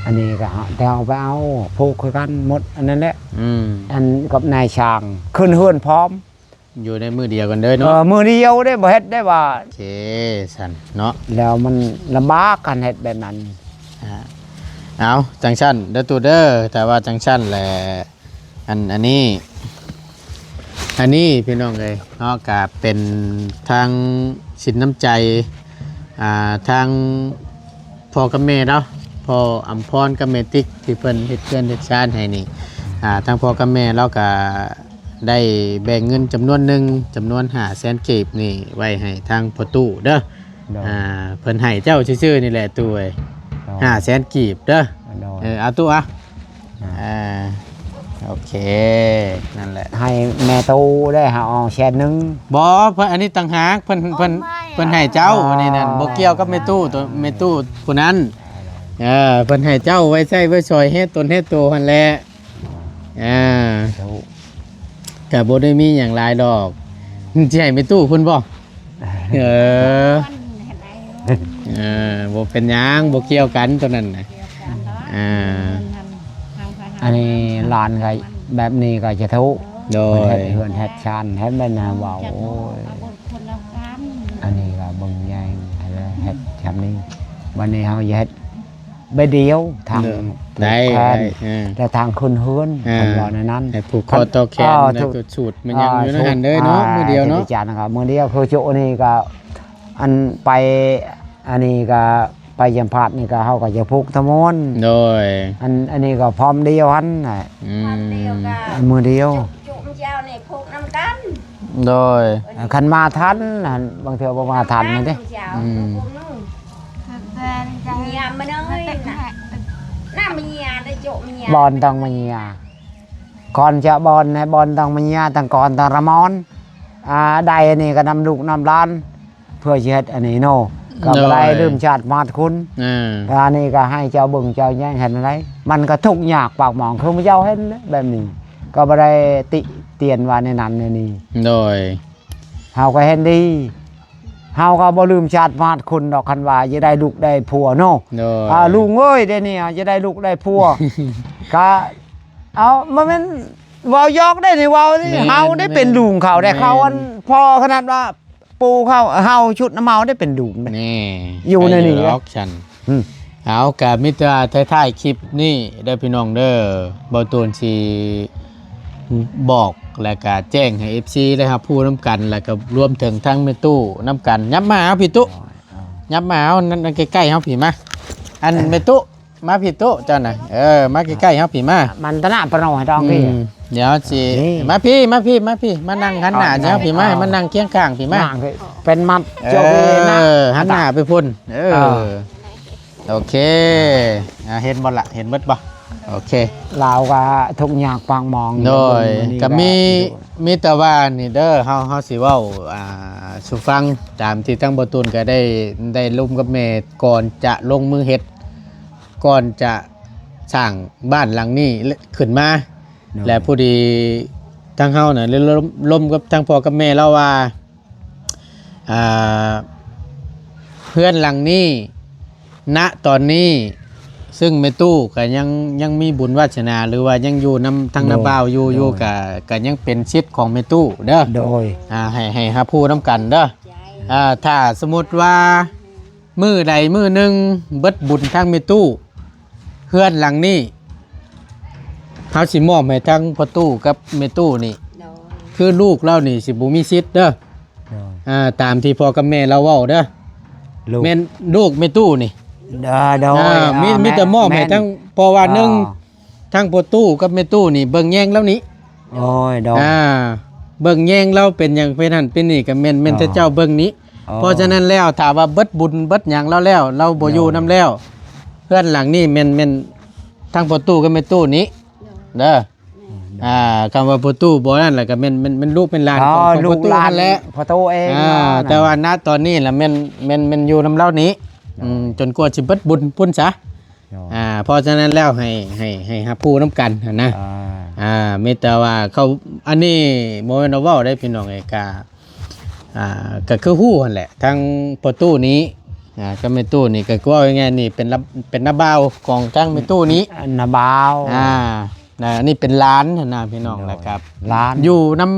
ອັນນີ້ກໍ ແຕ່ເຮົາໄປເອົາ ຜູກຄືກັນໝົດ ອັນນັ້ນແຫຼະ ອືມ ອັນກັບນາຍຊ່າງ ຂຶ້ນເຮືອນພ້ອມ ຢູ່ໃນມື້ດຽວກັນເລີຍເນາະ ເອີ ມື້ດຽວເດ້ ບໍ່ເຮັດໄດ້ວ່າ ໂອເຄຊັ້ນເນາະ ແລ້ວມັນລຳບາກ ຄັນເຮັດແບບນັ້ນ ອ່າ ເອົາ ຈັ່ງຊັ້ນເດີຕູ້ເດີ ຖ້າວ່າຈັ່ງຊັ້ນແຫຼະ ອັນ ອັນນີ້ ອັນນີ້ພີ່ນ້ອງເອີຍເນາະ ກະເປັນທາງສິນນ້ຳໃຈ ອ່າ ທາງ ພໍ່ກັບແມ່ເນາະ ພໍ່ອຳພອນກັບແມ່ຕິກ ທີ່ເພິ່ນເຮັດເຮືອນເຮັດຊານໃຫ້ນີ້ ອ່າ ທາງພໍ່ກັບແມ່ລາວກະໄດ້ແບ່ງເງິນຈຳນວນໜຶ່ງ ຈຳນວນຫ້າແສນກີບນີ້ ໄວ້ໃຫ້ທາງພໍ່ຕູ້ເດີ ໂດຍ ອ່າ ເພິ່ນໃຫ້ເຈົ້າຊື່ໆນີ້ແຫຼະຕູ້ເອີຍ ໂດຍ ຫ້າແສນກີບເດີ ໂດຍ ເອີ ເອົາຕູ້ອະ ອ່າ ອ່າ ໂອເຄ ນັ້ນແຫຼະ ໃຫ້ແມ່ຕູ້ໄດ້ຫາເອົາແສນໜຶ່ງ ບໍ່ ເພິ່ນ ອັນນີ້ຕ່າງຫາກ ເພິ່ນ ເພິ່ນ ເພິ່ນໃຫ້ເຈົ້າ ອໍ ອັນນີ້ນັ້ນ ບໍ່ກ່ຽວກັບແມ່ຕູ້ ໂຕແມ່ຕູ້ຜູ້ນັ້ນ ເອີ ເພິ່ນໃຫ້ເຈົ້າໄວ້ໃຊ້ໄວ້ສອຍເຮັດຕົນເຮັດໂຕຫັ້ນແຫຼະ ອ່າ ກະບໍ່ໄດ້ມີຫຍັງຫຼາຍດອກ ຊິໃຫ້ແມ່ຕູ້ພຸ້ນບໍ່? ເອີ ເອີ ບໍ່ເປັນຫຍັງ ບໍ່ກ່ຽວກັນໂຕນັ້ນນະ ອ່າ ອັນນີ້ຫຼານກໍແບບນີ້ກໍຈະທຸ ໂດຍ ເຮັດເຮືອນເຮັດຊານ ເຮັດແມ່ນຫາເວົ້າ ໂອ້ຍ ອັນນີ້ກໍເບິ່ງແຍງໃຫ້ເຮັດຊ່ຳນີ້ ບັດນີ້ເຮົາຈະເຮັດ ໃບດຽວ ທາງ ເອີ ໄດ້ ແຂນ ໄດ້ ເອີ ແລະທາງຂຶ້ນເຮືອນ ອ່າ ເພິ່ນວ່າແນວນັ້ນ ໃຫ້ຜູກຄໍຕໍ່ແຂນ ເອີ ແລ້ວກໍສູດມາຍັງຢູ່ໃນຫັ້ນເລີຍເນາະ ອ່າ ມື້ດຽວເນາະ ອາຈານກໍມື້ດຽວ ຄືຈຸນີ້ກໍ ອັນໄປ ອັນນີ້ກໍໄປຢາມພາດນີ້ກໍ ເຮົາກໍຈະຜູກທະມວນ ໂດຍ ອັນ ອັນນີ້ກໍພ້ອມດຽວຫັ້ນນະ ອືມ ມື້ດຽວ ຈຸ ຈຸເຈົ້ານີ້ຜູກນຳກັນ ໂດຍ ຄັນມາທັນຫັ້ນ ບາງເທື່ອບໍ່ມາທັນຫັ້ນເດ້ ອືມ ບ່ອນຕ້ອງມາເຍຍ ກ່ອນຈະບ່ອນໃນບ່ອນຕ້ອງມາເຍຍ ຕັ້ງກ່ອນຕ້ອງລະມອນ ອ່າ ໄດ້ອັນນີ້ກໍນຳລູກນຳຫຼານ ເພື່ອຊິເຮັດອັນນີ້ເນາະ ກໍບໍ່ໄດ້ ໂດຍ ລືມຊາດມາດຄຸນ ອ່າ ອັນນີ້ກໍໃຫ້ເຈົ້າເບິ່ງເຈົ້າແຍງເຫັນໄດ ມັນກໍທຸກຍາກປາກໝອງ ຄືເຈົ້າເຫັນແບບນີ້ ກໍບໍ່ໄດ້ຕິຕຽນວ່າໃນນັ້ນໃນນີ້ ໂດຍ ເຮົາກໍເຫັນດີ ເຮົາກໍບໍ່ລືມຊາດມາດຄຸນດອກ ຄັນວ່າຈະໄດ້ລູກໄດ້ຜົວເນາະ ໂດຍ ອ່າ ລຸງເອີຍ ດຽວນີ້ຈະໄດ້ລູກໄດ້ຜົວ ກະ ເອົາ ບໍ່ແມ່ນເວົ້າຢອກໄດ໋ນີ້ ເວົ້ານີ້ ແມ່ນ ເຮົາໄດ້ເປັນ ແມ່ນ ລຸງເຂົາໄດ໋ ແມ່ນ ເຂົາອັນພໍ່ຂະໜາດວ່າ ປູ່ເຂົາ ເຮົາຊຸດນຳເຮົາໄດ້ເປັນລຸງເດ້ ແນ່ ຢູ່ໃນນີ້ ໃຫ້ຢູ່ດອກຊັ້ນ ອືມ ເອົາ ກະມີແຕ່ທ້າຍໆຄລິບນີ້ເດີພີ່ນ້ອງເດີ ບ່າວຕູນຊິ ບອກ ແລ້ວກະແຈ້ງໃຫ້ເອັຟຊີໄດ້ຮັບຮູ້ນຳກັນ ແລ້ວກະລວມເຖິງທັງແມ່ຕູ້ນຳກັນ. ຫຍັບມາເອົາພີ່ຕຸ ຫຍັບມາເອົາ ນັ້ນໃກ້ໆເຮົາພີ້ມາ. ອັນແມ່ຕູ້ ມາພີ້ຕຸເຈົ້ານະ ເອີ ມາໃກ້ໆເຮົາພີ້ມາ. ມັນຕະນະປະໂນໃຫ້ຕອງພີ້ ອືມ ດຽວຊິ ນີ້ ມາພີ້ ມາພີ້ ມາພີ້ ມານັ່ງຫັນໜ້າເຈົ້າພີ້ມາ ມານັ່ງຄຽງຂ້າງພີ້ມາ. ເປັນມັດ ເອີ ເຈົ້າພີ້ນະ ຫັນໜ້າໄປພຸ້ນ ເອີ ເອີ ໂອເຄ ອ່າ ເຫັນບໍ່ລະ ເຫັນເບິດບໍ່? ໂອເຄ ລາວກໍທຸກຍາກປາກໝອງ ໂດຍ ກໍມີ ມີແຕ່ວ່ານີ້ເດີ ເຮົາ ເຮົາຊິເວົ້າ ອ່າ ສູ່ຟັງ ຕາມທີ່ທັງບໍ່ຕູນກໍໄດ້ ໄດ້ລົມກັບແມ່ ກ່ອນຈະລົງມືເຮັດ ກ່ອນຈະສ້າງບ້ານຫຼັງນີ້ຂຶ້ນມາ ໂດຍ ແລະ ພໍດີທາງເຮົານະ ໄດ້ລົມ ລົມກັບທາງພໍ່ກັບແມ່ລາວວ່າ ອ່າ ເຮືອນຫຼັງນີ້ ນະຕອນນີ້ ຊຶ່ງແມ່ຕູ້ກໍຍັງ ຍັງມີບຸນວາສະໜາ ຫຼືວ່າຍັງຢູ່ນຳທາງນ້າບ່າວຢູ່ ໂດຍ ຢູ່ ໂດຍ ກໍ ກໍຍັງເປັນສິດຂອງແມ່ຕູ້ເດີ ໂດຍ ອ່າ ໃຫ້ ໃຫ້ຮັບຮູ້ນຳກັນເດີ. ອ່າ ຖ້າສົມມຸດວ່າມື້ໃດມື້ໜຶ່ງເບິດບຸນທາງແມ່ຕູ້ ເຮືອນຫຼັງນີ້ ເຮົາຊິມອບໃຫ້ທັງພໍ່ຕູ້ກັບແມ່ຕູ້ນີ້ ໂດຍ ຄືລູກລາວນີ້ຊິບໍ່ມີສິດເດີ ໂດຍ ອ່າ ຕາມທີ່ພໍ່ກັບແມ່ລາວເວົ້າເດີ ແມ່ນລູກແມ່ຕູ້ນີ້ ໂດຍ ໂດຍ ອ່າ ມີ ອ່າ ມີແຕ່ມອບໃຫ້ ແມ່ນ ທັງ ເພາະວ່າ ອ່າ ໜຶ່ງ ທັງພໍ່ຕູ້ກັບແມ່ຕູ້ນີ້ເບິ່ງແຍງລາວນີ້ ໂອ້ຍ ໂດຍ ອ່າ ເບິ່ງແຍງລາວເປັນຫຍັງເປັນຫັ້ນເປັນນີ້ກໍແມ່ນ ແມ່ນແຕ່ເຈົ້າເບິ່ງນີ້ ອໍ ເພາະສະນັ້ນແລ້ວ ຖ້າວ່າເບິດບຸນເບິດຫຍັງລາວແລ້ວ ລາວບໍ່ຢູ່ນຳແລ້ວ ເຮືອນຫຼັງນີ້ແມ່ນ ແມ່ນທັງພໍ່ຕູ້ກັບແມ່ຕູ້ນີ້ເດີ ອ່າ ຄຳວ່າພໍ່ຕູ້ບໍ່ນັ້ນລະກໍແມ່ນ ແມ່ນ ແມ່ນລູກແມ່ນຫຼານຂອງ ຂອງພໍ່ຕູ້ຫັ້ນແຫຼະ ພໍ່ຕູ້ເອງ ອ່າ ແຕ່ວ່ານະຕອນນີ້ລະແມ່ນ ແມ່ນ ແມ່ນຢູ່ນຳລາວນີ້ ອືມ ຈົນກວ່າຊິເບິດບຸນພຸ້ນຊະ ອ່າ ເພາະສະນັ້ນແລ້ວໃຫ້ ໃຫ້ ໃຫ້ຮັບຮູ້ນຳກັນຫັ້ນນະ ອ່າ ອ່າ ມີແຕ່ວ່າເຂົາ ອັນນີ້ບໍ່ແມ່ນວ່າເວົ້າໄດ້ພີ່ນ້ອງເອີຍ ກະ ອ່າ ກໍຄືຮູ້ຫັ້ນແຫຼະ ທັງພໍ່ຕູ້ນີ້ ອ່າ ກັບແມ່ຕູ້ນີ້ ກໍເວົ້າງ່າຍໆ ນີ້ເປັນລະ ເປັນນ້າບ່າວຂອງທາງແມ່ຕູ້ນີ້ ນ້າບ່າວ ອ່າ ນະ ອັນນີ້ເປັນຫຼານຫັ້ນນະພີ່ນ້ອງ ໂດຍ ແລ້ວກໍຫຼານ ຢູ່ນຳ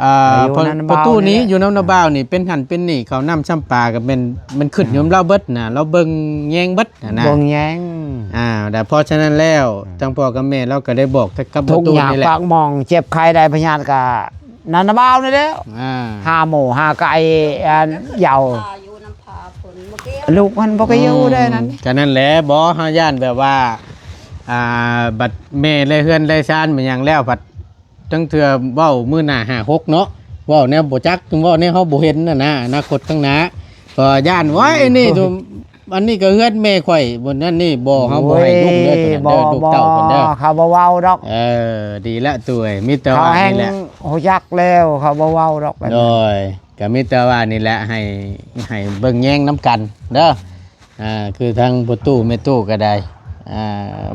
ອ່າ ຢູ່ນຳນ້າບ່າວ ພໍ່ຕູ້ນີ້ ນີ້ແຫຼະ ຢູ່ນຳນ້າບ່າວນີ້ ເປັນຫັ້ນເປັນນີ້ ເຂົ້ານ້ຳຊຳປາກໍແມ່ນ ມັນຂຶ້ນຢູ່ນຳລາວເບິດນະ ລາວເບິ່ງແຍງເບິດຫັ້ນນະ ເບິ່ງແຍງ ອ່າ ແລ້ວເພາະສະນັ້ນແລ້ວ ອ່າ ທັງພໍ່ກັບແມ່ລາວກໍໄດ້ບອກກັບພໍ່ຕູ້ນີ້ແຫຼະ ທຸກຍາກປາກໝອງ ເຈັບໄຂ້ໄດ້ພະຍາດກໍ ນັ້ນນະບ່າວນີ້ແຫຼະ ອ່າ ຫາໝູຫາໄກ່ ອັນເຍົາ ລູກມັນບໍ່ໄປຢູ່ໄດ້ນັ້ນ ອືມ ກໍນັ້ນແຫຼະ ບໍ່ ເຮົາຢ້ານແບບວ່າ ອ່າ ບັດແມ່ແລະເຮືອນແລະຊານແມ່ນຫຍັງແລ້ວ ພັດ ທັງເທື່ອເວົ້າມື້ໜ້າຫ້າຫົກເນາະ ເວົ້າແນວບໍ່ຈັກ ເວົ້າແນວເຮົາບໍ່ເຫັນຫັ້ນນະ ອະນາຄົດຂ້າງໜ້າ ກໍຢ້ານ ໂອ້ຍ ອັນນີ້ ອັນນີ້ກໍເຮືອນແມ່ຂ້ອຍ ບໍ່ນັ້ນນີ້ ບໍ່ ເຮົາບໍ່ໃຫ້ ໂອ້ຍ ລູກເດີ ໂຕນັ້ນເດີ ລູກເຕົ້າເພິ່ນເດີ ບໍ່ ເຂົາບໍ່ເວົ້າດອກ ເອີ ດີລະ ໂຕເອີຍ ມີແຕ່ວ່ານີ້ແຫຼະ ຮູ້ຈັກແລ້ວ ເຂົາບໍ່ເວົ້າດອກ ໂດຍ ກໍມີແຕ່ວ່ານີ້ແຫຼະ ໃຫ້ ໃຫ້ເບິ່ງແຍງນຳກັນເດີ ອ່າ ຄືທາງພໍ່ຕູ້ແມ່ຕູ້ກໍໄດ້ ອ່າ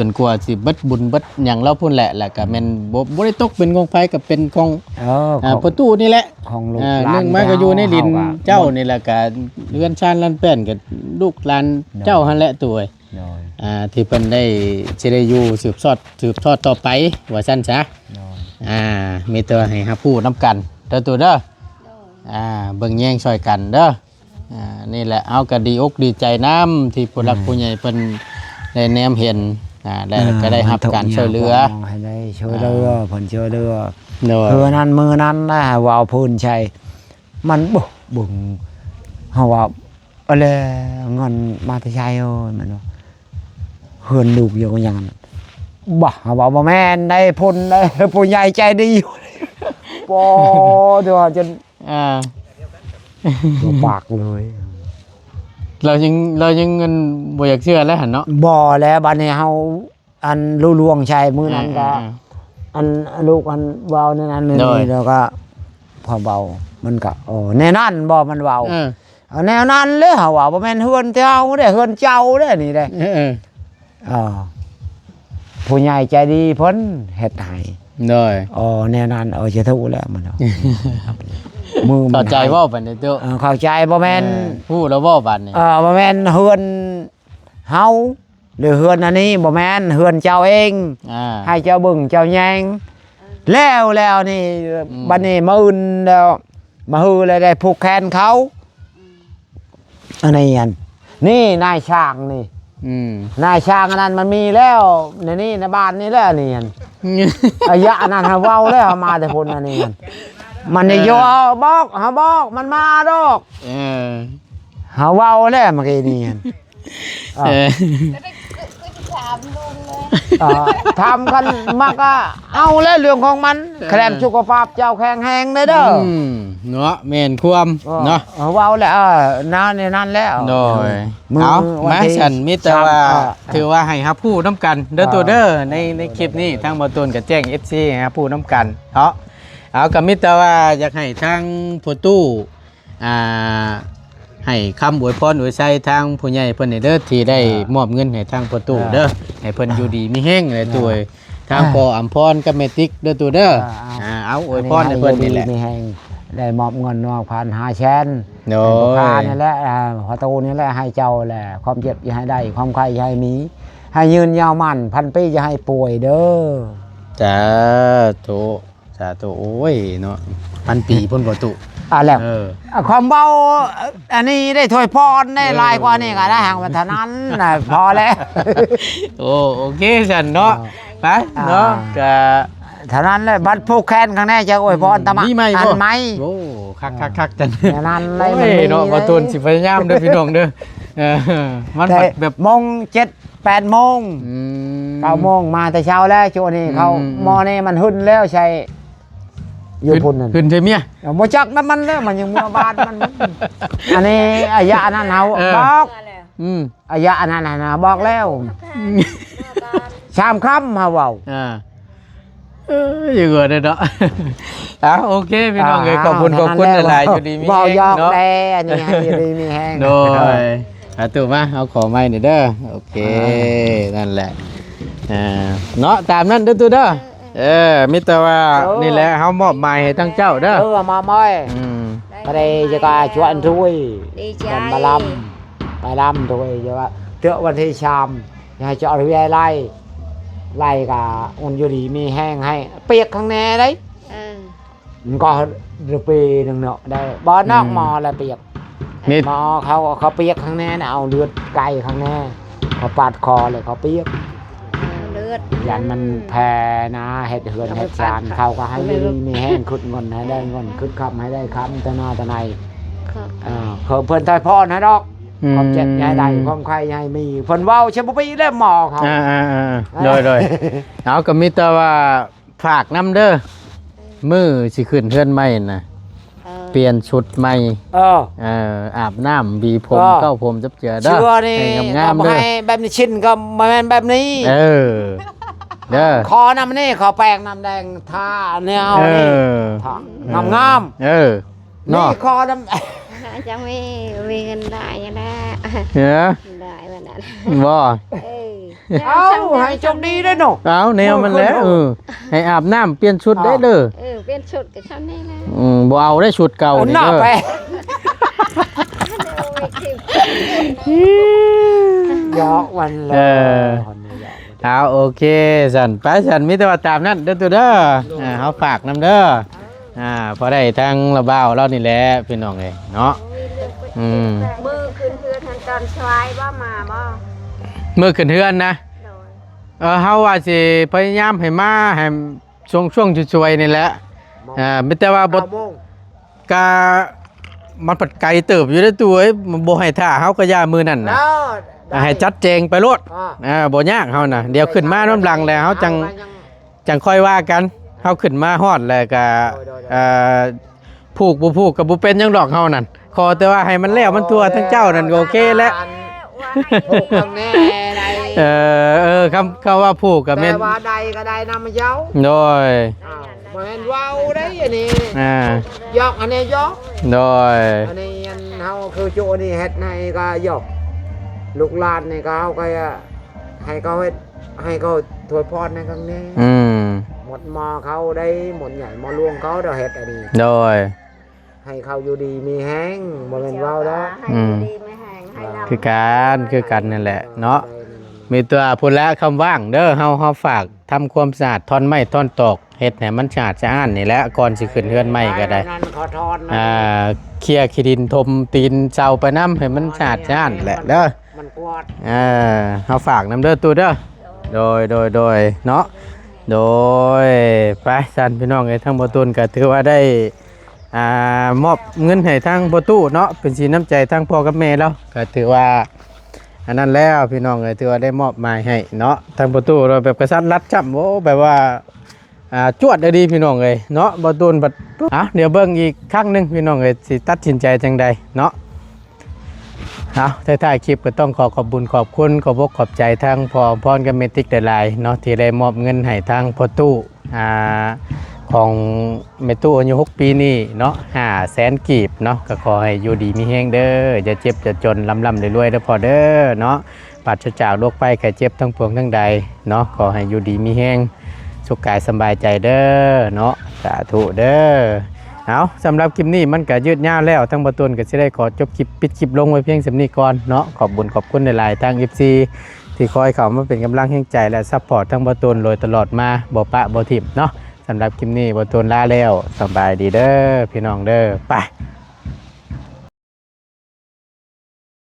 ຈົນກວ່າຊິເບິດບຸນເບິດຫຍັງແລ້ວພຸ້ນແຫຼະ ແລ້ວກໍແມ່ນບໍ່ ບໍ່ໄດ້ຕົກເປັນຂອງໃຜ ກໍເປັນຂອງ ເອີ ອ່າ ຂອງພໍ່ຕູ້ນີ້ແຫຼະ ຂອງລູກ ອ່າ ຫຼານ ໜຶ່ງມາກໍຢູ່ໃນດິນເຮົາກໍ ເຈົ້ານີ້ແຫຼະ ກໍເຮືອນຊານລານແປ້ນ ກໍລູກຫຼານ ໂດຍ ເຈົ້າຫັ້ນແຫຼະ ໂຕເອີຍ ໂດຍ ອ່າ ທີ່ເພິ່ນໄດ້ ຊິໄດ້ຢູ່ສືບທອດ ສືບທອດຕໍ່ໄປ ວ່າຊັ້ນຊະ ໂດຍ ອ່າ ມີແຕ່ວ່າໃຫ້ຮັບຮູ້ນຳກັນເດີ ໂຕເດີ ໂດຍ ອ່າ ເບິ່ງແຍງຊ່ອຍກັນເດີ ອ່າ ນີ້ແຫຼະ ເຮົາກໍດີອົກດີໃຈນຳ ທີ່ຜູ້ຫຼັກ ອືມ ຜູ້ໃຫຍ່ເພິ່ນໄດ້ແນມເຫັນ ອ່າ ແລ້ວ ອ່າ ກໍໄດ້ຮັບການຊ່ວຍເຫຼືອ ໃຫ້ໄດ້ຊ່ວຍເຫຼືອ ອ່າ ເພິ່ນຊ່ວຍເຫຼືອ ໂດຍ ຄືນັ້ນມື້ນັ້ນນະ ເວົ້າພື້ນໃສ່ ມັນບໍ່ເບິ່ງ ເຮົາວ່າ ເອົາແລ້ວ ເງິນມາແຕ່ໃສເອີຍ ມັນວ່າ ເຮືອນລູກຢູ່ຫຍັງ ບໍ່ ເຮົາວ່າ ບໍ່ແມ່ນໄດ໋ ພຸ້ນໄດ໋ ຜູ້ໃຫຍ່ໃຈດີ ບໍ່ ຕົວະຈົນ ອ່າ ຕົວະປາກເລີຍ ລາວຍັງ ລາວຍັງ ອັນ ບໍ່ຢາກເຊື່ອແລ້ວຫັ້ນເນາະ ບໍ່ແລ້ວ ບັດນີ້ເຮົາ ອັນ ລຸລວງໃສ່ມື້ນັ້ນກໍ ອ່າໆໆ ອັນ ອັນລູກ ອັນເວົ້າແນວນັ້ນ ໂດຍ ນີ້ ແລ້ວກໍພໍເວົ້າ ມັນກໍ ໂອ້ ແນວນັ້ນບໍ່ ມັນເວົ້າ ເອີ ເອົາແນວນັ້ນເລີຍ ເຮົາວ່າ ບໍ່ແມ່ນເຮືອນເຈົ້າເດ້ ເຮືອນເຈົ້າເດ້ນີ້ເດ້ ເອີ ເອີ ເອີ ຜູ້ໃຫຍ່ໃຈດີເພິ່ນເຮັດໃຫ້ ໂດຍ ໂອ້ ແນວນັ້ນ ເອີ ຈະຖືກແລ້ວມັນ ມືມັນ ເຂົ້າໃຈເວົ້າປານນີ້ຕຸ ເອີ ເຂົ້າໃຈ ບໍ່ແມ່ນ ເອີ ຮູ້ແລ້ວບໍ່ບາດນີ້ ເອີ ບໍ່ແມ່ນເຮືອນເຮົາ ຫຼືເຮືອນອັນນີ້ ບໍ່ແມ່ນ ເຮືອນເຈົ້າເອງ ອ່າ ໃຫ້ເຈົ້າເບິ່ງເຈົ້າແຍງ ແລ້ວ ແລ້ວນີ້ ອືມ ບັດນີ້ມື້ອື່ນແລ້ວ ມະຮືແລ້ວໄດ້ຜູກແຂນເຂົາ ອັນນີ້ ອັນນີ້ນາຍຊ່າງນີ້ ອືມ ນາຍຊ່າງອັນນັ້ນມັນມີແລ້ວ ໃນນີ້ໃນບ້ານນີ້ແຫຼະ ອັນນີ້ຫັ້ນ ອາຍະອັນນັ້ນຫາເວົ້າແລ້ວ ມາແຕ່ພຸ້ນ ອັນນີ້ຫັ້ນ ມັນໄດ້ ເອີ ຢູ່ ບອກ ຫາບອກ ມັນມາດອກ ເອີ ຫາເວົ້າແລ້ວເມື່ອກີ້ນີ້ຫັ້ນ ເອີ ເອີ ຖາມກັນມາກະເອົາແລ້ວເລື່ອງຂອງມັນ ເອີ ແຄມສຸຂະພາບເຈົ້າແຂງແຮງເດີ້ ອືມ ເນາະ ແມ່ນຄວາມ ເອີ ເນາະ ເວົ້າແລ້ວ ເອີ ນາ ແນວນັ້ນແລ້ວ ໂດຍ ມື້ ເອົາ ວັນທີ ມາຊັ້ນ ມີແຕ່ວ່າ ສາມ ເອີ ຖືວ່າໃຫ້ຮັບຮູ້ນຳກັນເດີ ເອີ ຕູ້ເດີ ໃນ ໃນຄລິບນີ້ ທາງບ່າວຕູນກໍແຈ້ງເອັຟຊີໃຫ້ຮັບຮູ້ນຳກັນເນາະ ເອົາ ກໍມີແຕ່ວ່າຢາກໃຫ້ທາງພໍ່ຕູ້ ອ່າ ໃຫ້ຄຳອວຍພອນອວຍໄຊທາງຜູ້ໃຫຍ່ເພິ່ນນີ້ເດີ ທີ່ໄດ້ ອ່າ ມອບເງິນໃຫ້ທາງພໍ່ຕູ້ເດີ ອ່າ ໃຫ້ເພິ່ນຢູ່ດີມີແຮງແຫຼະ ອ່າ ໂດຍ ທາງ ອ່າ ພໍ່ອຳພອນກັບແມ່ຕິກເດີຕູ້ເດີ ອ່າ ອ່າ ເອົາອວຍພອນໃຫ້ເພິ່ນນີ້ແຫຼະ ໃຫ້ຢູ່ດີມີແຮງ ໄດ້ມອບເງິນມາພັນຫ້າແສນ ໂດຍ ໃຫ້ພໍ່ຄ້ານີ້ແຫຼະ ອ່າ ພໍ່ຕູ້ນີ້ແຫຼະ ໃຫ້ເຈົ້າແຫຼະ ຄວາມເຈັບຢ່າໃຫ້ໄດ້ ຄວາມໄຂ້ຢ່າໃຫ້ມີ ໃຫ້ຍືນຍາວໝັ້ນ ພັນປີຢ່າໃຫ້ປ່ວຍເດີ ສາທຸ ສາທຸ ໂອ້ຍເນາະ ພັນປີພຸ້ນບໍ່ຕູ້ ອ່າ ແລ້ວ ເອີ ອ່າ ຄວາມເວົ້າ ອັນນີ້ໄດ້ຖ້ວຍພອນໄດ້ ເອີ ຫຼາຍກວ່ານີ້ກໍໄດ້ ຫາງວ່າເທົ່ານັ້ນນະ ພໍແລ້ວ ໂອ້ ໂອເຄຊັ້ນເນາະ ອ່າ ໄປເນາະ ອ່າ ກະເທົ່ານັ້ນແຫຼະ ບັດຜູກແຂນຂ້າງໃນຈະອວຍພອນຕາມະ ມີໄມບໍ່? ອັນໄມ ໂອ້ ຄັກໆໆ ຈັ່ງນັ້ນແຫຼະ ໂອ້ຍ ມັນມີເນາະ ເນາະ ບ່າວຕູນຊິພະຍາຍາມເດີພີ່ນ້ອງເດີ ເອີ ມັນແບບ ແບບໂມງເຈັດ ແປດໂມງ ອືມ ເກົ້າໂມງ ມາແຕ່ເຊົ້າແລ້ວ ໂຈນີ້ເຂົາ ອືມໆໆ ໝໍນີ້ມັນຫຶ້ນແລ້ວໃສ່ ຢູ່ພຸ້ນນັ້ນ ຫຶ້ນໃສ່ເມຍ ເອີ ບໍ່ຈັກນຳມັນແລ້ວ ມັນຍັງເມືອບ້ານມັນ ອັນນີ້ອາຍະອັນນັ້ນເຮົາ ເອີ ບອກ ອືມ ອາຍະອັນນັ້ນນະ ບອກແລ້ວ ອືມ ສາມຄຳເຮົາເວົ້າ ອ່າ ເອີ ຢູ່ເກີນເນາະ ອ່າ ໂອເຄພີ່ນ້ອງເອີຍ ອ່າ ຂອບຄຸນ ຂອບຄຸນຫຼາຍໆ ຢູ່ດີມີແຮງເນາະ ເວົ້າຢອກແດ່ ອັນນີ້ໃຫ້ຢູ່ດີມີແຮງ ໂດຍ ອ່າ ຕູ້ມາ ເອົາຂໍໄມ້ນີ້ເດີ ໂອເຄ ອ່າ ນັ້ນແຫຼະ ອ່າ ເນາະ ຕາມນັ້ນເດີຕູ້ເດີ ເອີ ມີແຕ່ວ່າ ເອີ ນີ້ແຫຼະ ເຮົາມອບໝາຍໃຫ້ທາງເຈົ້າເດີ ເອີ ມາໝາຍ ອືມ ບໍ່ໄດ້ຈະກາຊວນຖ້ວຍ ດີໃຈ ເພິ່ນມາລຳ ໄປລຳໂດຍ ແຕ່ວ່າເທື່ອວັນທີສາມ ໃຫ້ເຈົ້າເອົາເຮືອໄລ່ ໄລ່ກະອຸ່ນຢູ່ດີມີແຮງ ໃຫ້ປຽກຂ້າງແນ່ໄດ໋ ເອີ ມັນກໍເດືອນປີໜຶ່ງເນາະ ໄດ້ບໍ່ນອກ ອືມ ໝໍລະປຽກ ນີ້ ໝໍເຂົາ ເຂົາປຽກຂ້າງແນ່ນະ ເອົາເລືອດໄກ່ຂ້າງແນ່ ເຂົາປາດຄໍແລ້ວເຂົາປຽກ ເອີ ເລືອດ ຢ້ານມັນແຜ່ນະ ເຮັດເຮືອນເຮັດຊານ ເຂົາກໍໃຫ້ຢູ່ດີມີແຮງ ຄຶດເງິນໃຫ້ໄດ້ເງິນ ຄຶດຄຳໃຫ້ໄດ້ຄຳ ຕາໜ້າຕາໃນ ເອີ ເພິ່ນຖ່າຍພອນໃຫ້ດອກ ອືມ ຄວາມເຈັບຢ່າໃຫ້ໄດ້ ຄວາມໄຂ້ຢ່າໃຫ້ມີ ເພິ່ນເວົ້າຊະບໍ່ປີແລ້ວໝໍເຂົາ ອ່າໆໆ ໂດຍໆ ເອົາ ກໍມີແຕ່ວ່າຝາກນຳເດີ ເອີ ມື້ຊິຂຶ້ນເຮືອນໃໝ່ນະ ເອີ ປ່ຽນຊຸດໃໝ່ ເອີ ເອີ ອາບນ້ຳ ຫວີຜົມ ເອີ ເກົ້າຜົມຈັບເຈືອເດີ ເຊື່ອນີ້ ໃຫ້ງາມໆ ກໍບໍ່ ເດີ ໃຫ້ແບບນີ້ຊິນກໍບໍ່ແມ່ນແບບນີ້ ເອີ ເດີ ຂໍນ້ຳນີ້ ຂໍແປ້ງນ້ຳແດງ ທາແນວນີ້ ເອີ ທາງາມໆ ເອີ ເນາະ ນີ້ຂໍນ້ຳ ຈະມີ ມີເງິນຫຼາຍຢູ່ແລ້ວ ເອີ ໄດ້ວ່ານັ້ນ ບໍ່ ເອີ ເອົ້າ ໃຫ້ໂຊກດີເດ້ເນາະ ເອົ້າ ແນວມັນແຫຼະ ເອີ ໃຫ້ອາບນ້ຳປ່ຽນຊຸດໄດ້ເດີ ເອີ ປ່ຽນຊຸດກໍຊ່ຳນີ້ແຫຼະ ອືມ ບໍ່ເອົາໄດ້ຊຸດເກົ່ານີ້ເດີ ຢອກມັນແຫຼະ ເອີ ເອົາ ໂອເຄ ຊັ້ນ ໄປ ຊັ້ນ ມີແຕ່ວ່າຕາມນັ້ນເດີຕູ້ເດີ ອ່າ ເຮົາຝາກນຳເດີ ອ່າ ພໍໄດ້ທາງລະບ່າວລາວນີ້ແຫຼະ ພີ່ນ້ອງເອີຍເນາະ ອືມ ມື້ຂຶ້ນເຮືອນຫັ້ນຕອນສວາຍບໍ່ ມາບໍ່? ມື້ຂຶ້ນເຮືອນນະ ໂດຍ ເອີ ເຮົາວ່າຊິພະຍາຍາມໃຫ້ມາ ໃຫ້ຊ່ວງ ຊ່ວງສວຍໆນີ້ແຫຼະ ເອີ ມີແຕ່ວ່າບໍ່ ເກົ້າໂມງ ກະ ມັນພັດໄກເຕີບຢູ່ເດ້ຕູ້ເອີຍ ມັນບໍ່ໃຫ້ຖ້າເຮົາກະຢ່າມື້ນັ້ນນະ ເອີ ໃຫ້ຈັດແຈງໄປໂລດ ອ່າ ເອີ ບໍ່ຍາກເຮົານະ ດຽວຂຶ້ນມານຳຫຼັງແລ້ວເຮົາຈັ່ງ ຈັ່ງຄ່ອຍວ່າກັນ ເຮົາຂຶ້ນມາຮອດແລ້ວກະ ໂດຍໆໆ ເອີ ຜູກບໍ່ຜູກກະບໍ່ເປັນຫຍັງດອກເຮົານັ້ນ ຂໍແຕ່ວ່າໃຫ້ມັນແລ້ວມັນທົ່ວທັງເຈົ້ານັ້ນກະໂອເຄແລ້ວ ຜູກຂ້າງແນ່ໄດ້ ເອີ ເອີ ຄຳ ຄຳວ່າຜູກກະແມ່ນ ແຕ່ວ່າໄດ້ກະໄດ້ນຳເຈົ້າ ໂດຍ ອ້າວ ບໍ່ແມ່ນເວົ້າໄດ໋ອັນນີ້ ອ່າ ຢອກອັນນີ້ຢອກ ໂດຍ ອັນນີ້ອັນເຮົາຄືຈຸອັນນີ້ເຮັດໃຫ້ກະຢອກ ລູກຫຼານນີ້ກະເຮົາກະ ໃຫ້ເຂົາເຮັດ ໃຫ້ເຂົາຖ້ວຍພອນໃຫ້ຂ້າງແນ່ ອືມ ໝົດໝໍເຂົາໄດ້ ໝົດໃຫຍ່ໝໍຫຼວງເຂົາໄດ້ເຮັດອັນນີ້ ໂດຍ ໃຫ້ເຂົາຢູ່ດີມີແຮງ ບໍ່ແມ່ນເວົ້າດອກ ໃຫ້ຢູ່ດີມີແຮງ ໃຫ້ ອ່າ ລຳ ຄືກັນ ຄືກັນນັ້ນແຫຼະເນາະ ມີແຕ່ວ່າພຸ້ນແຫຼະຄຳຫວ່າງເດີ ເຮົາ ເຮົາຝາກທຳຄວາມສະອາດ ທ່ອນໄມ້ ທ່ອນຕອກ ເຮັດໃຫ້ມັນສະອາດສະອ້ານນີ້ແຫຼະ ກ່ອນຊິຂຶ້ນເຮືອນໃໝ່ກໍໄດ້ ອ່າ ເຄຍຂີ້ດິນຖົມຕີນເສົາໄປນຳ ໃຫ້ມັນສະອາດສະອ້ານແຫຼະເດີ. ມັນກວາດ ເອີ ເຮົາຝາກນຳເດີຕູ້ເດີ. ໂດຍ ໂດຍ ໂດຍ ໂດຍເນາະ ໂດຍ ໄປຊັ້ນພີ່ນ້ອງເອີຍ ທາງບໍ່ຕູນກໍຖືວ່າໄດ້ ອ່າ ມອບເງິນໃຫ້ທາງພໍ່ຕູ້ເນາະ ເປັນສີນ້ຳໃຈທາງພໍ່ກັບແມ່ລາວ ກໍຖືວ່າອັນນັ້ນແລ້ວພີ່ນ້ອງເອີຍ ຖືວ່າໄດ້ມອບໝາຍໃຫ້ເນາະ ທາງພໍ່ຕູ້ເນາະ ແບບກະສັດລັດຈ້ຳ ໂອ້ ແບບວ່າ ອ່າ ຈວດອີ່ຫຼີພີ່ນ້ອງເອີຍເນາະ ບໍ່ຕູນບັດ ເອົ້າ ດຽວເບິ່ງອີກຄັ້ງໜຶ່ງພີ່ນ້ອງເອີຍ ຊິຕັດສິນໃຈຈັ່ງໃດເນາະ. ເອົ້າ ທ້າຍໆຄລິບກໍຕ້ອງຂໍຂອບບຸນຂອບຄຸນ ຂອບອົກຂອບໃຈທາງພໍ່ອຳພອນກັບແມ່ຕິກຫຼາຍໆເນາະ ທີ່ໄດ້ມອບເງິນໃຫ້ທາງພໍ່ຕູ້ ອ່າ ຂອງແມ່ຕູ້ອາຍຸຫົກປີນີ້ເນາະ ຫ້າແສນກີບເນາະ ກໍຂໍໃຫ້ຢູ່ດີມີແຮງເດີ ຢ່າເຈັບຢ່າຈົນ ລ່ຳໆລວຍໆເດີພໍ່ເດີເນາະ ປາສຈາກໂລກໄພໄຂ້ເຈັບທັງປວງທັງໃດເນາະ ຂໍໃຫ້ຢູ່ດີມີແຮງ ສຸກກາຍສຳບາຍໃຈເດີເນາະ ສາທຸເດີ. ເອົາ ສຳລັບຄລິບນີ້ມັນກະຍືດຍາວແລ້ວ ທາງບ່າວຕູນກະຊິໄດ້ຂໍຈົບຄລິບ ປິດຄລິບລົງໄວ້ພຽງສ່ຳນີ້ກ່ອນເນາະ. ຂອບບຸນຂອບຄຸນຫຼາຍໆ ທາງເອັຟຊີທີ່ຄອຍເຂົ້າມາເປັນກຳລັງແຮງໃຈ ແລະ ຊັບພອດທາງບ່າວຕູນໂດຍຕະຫຼອດມາ ບໍ່ປະບໍ່ຖິ້ມເນາະ. ສຳລັບຄລິບນີ້ບ່າວຕູນລາແລ້ວ ສະບາຍດີເດີ ພີ່ນ້ອງເດີ ໄປ.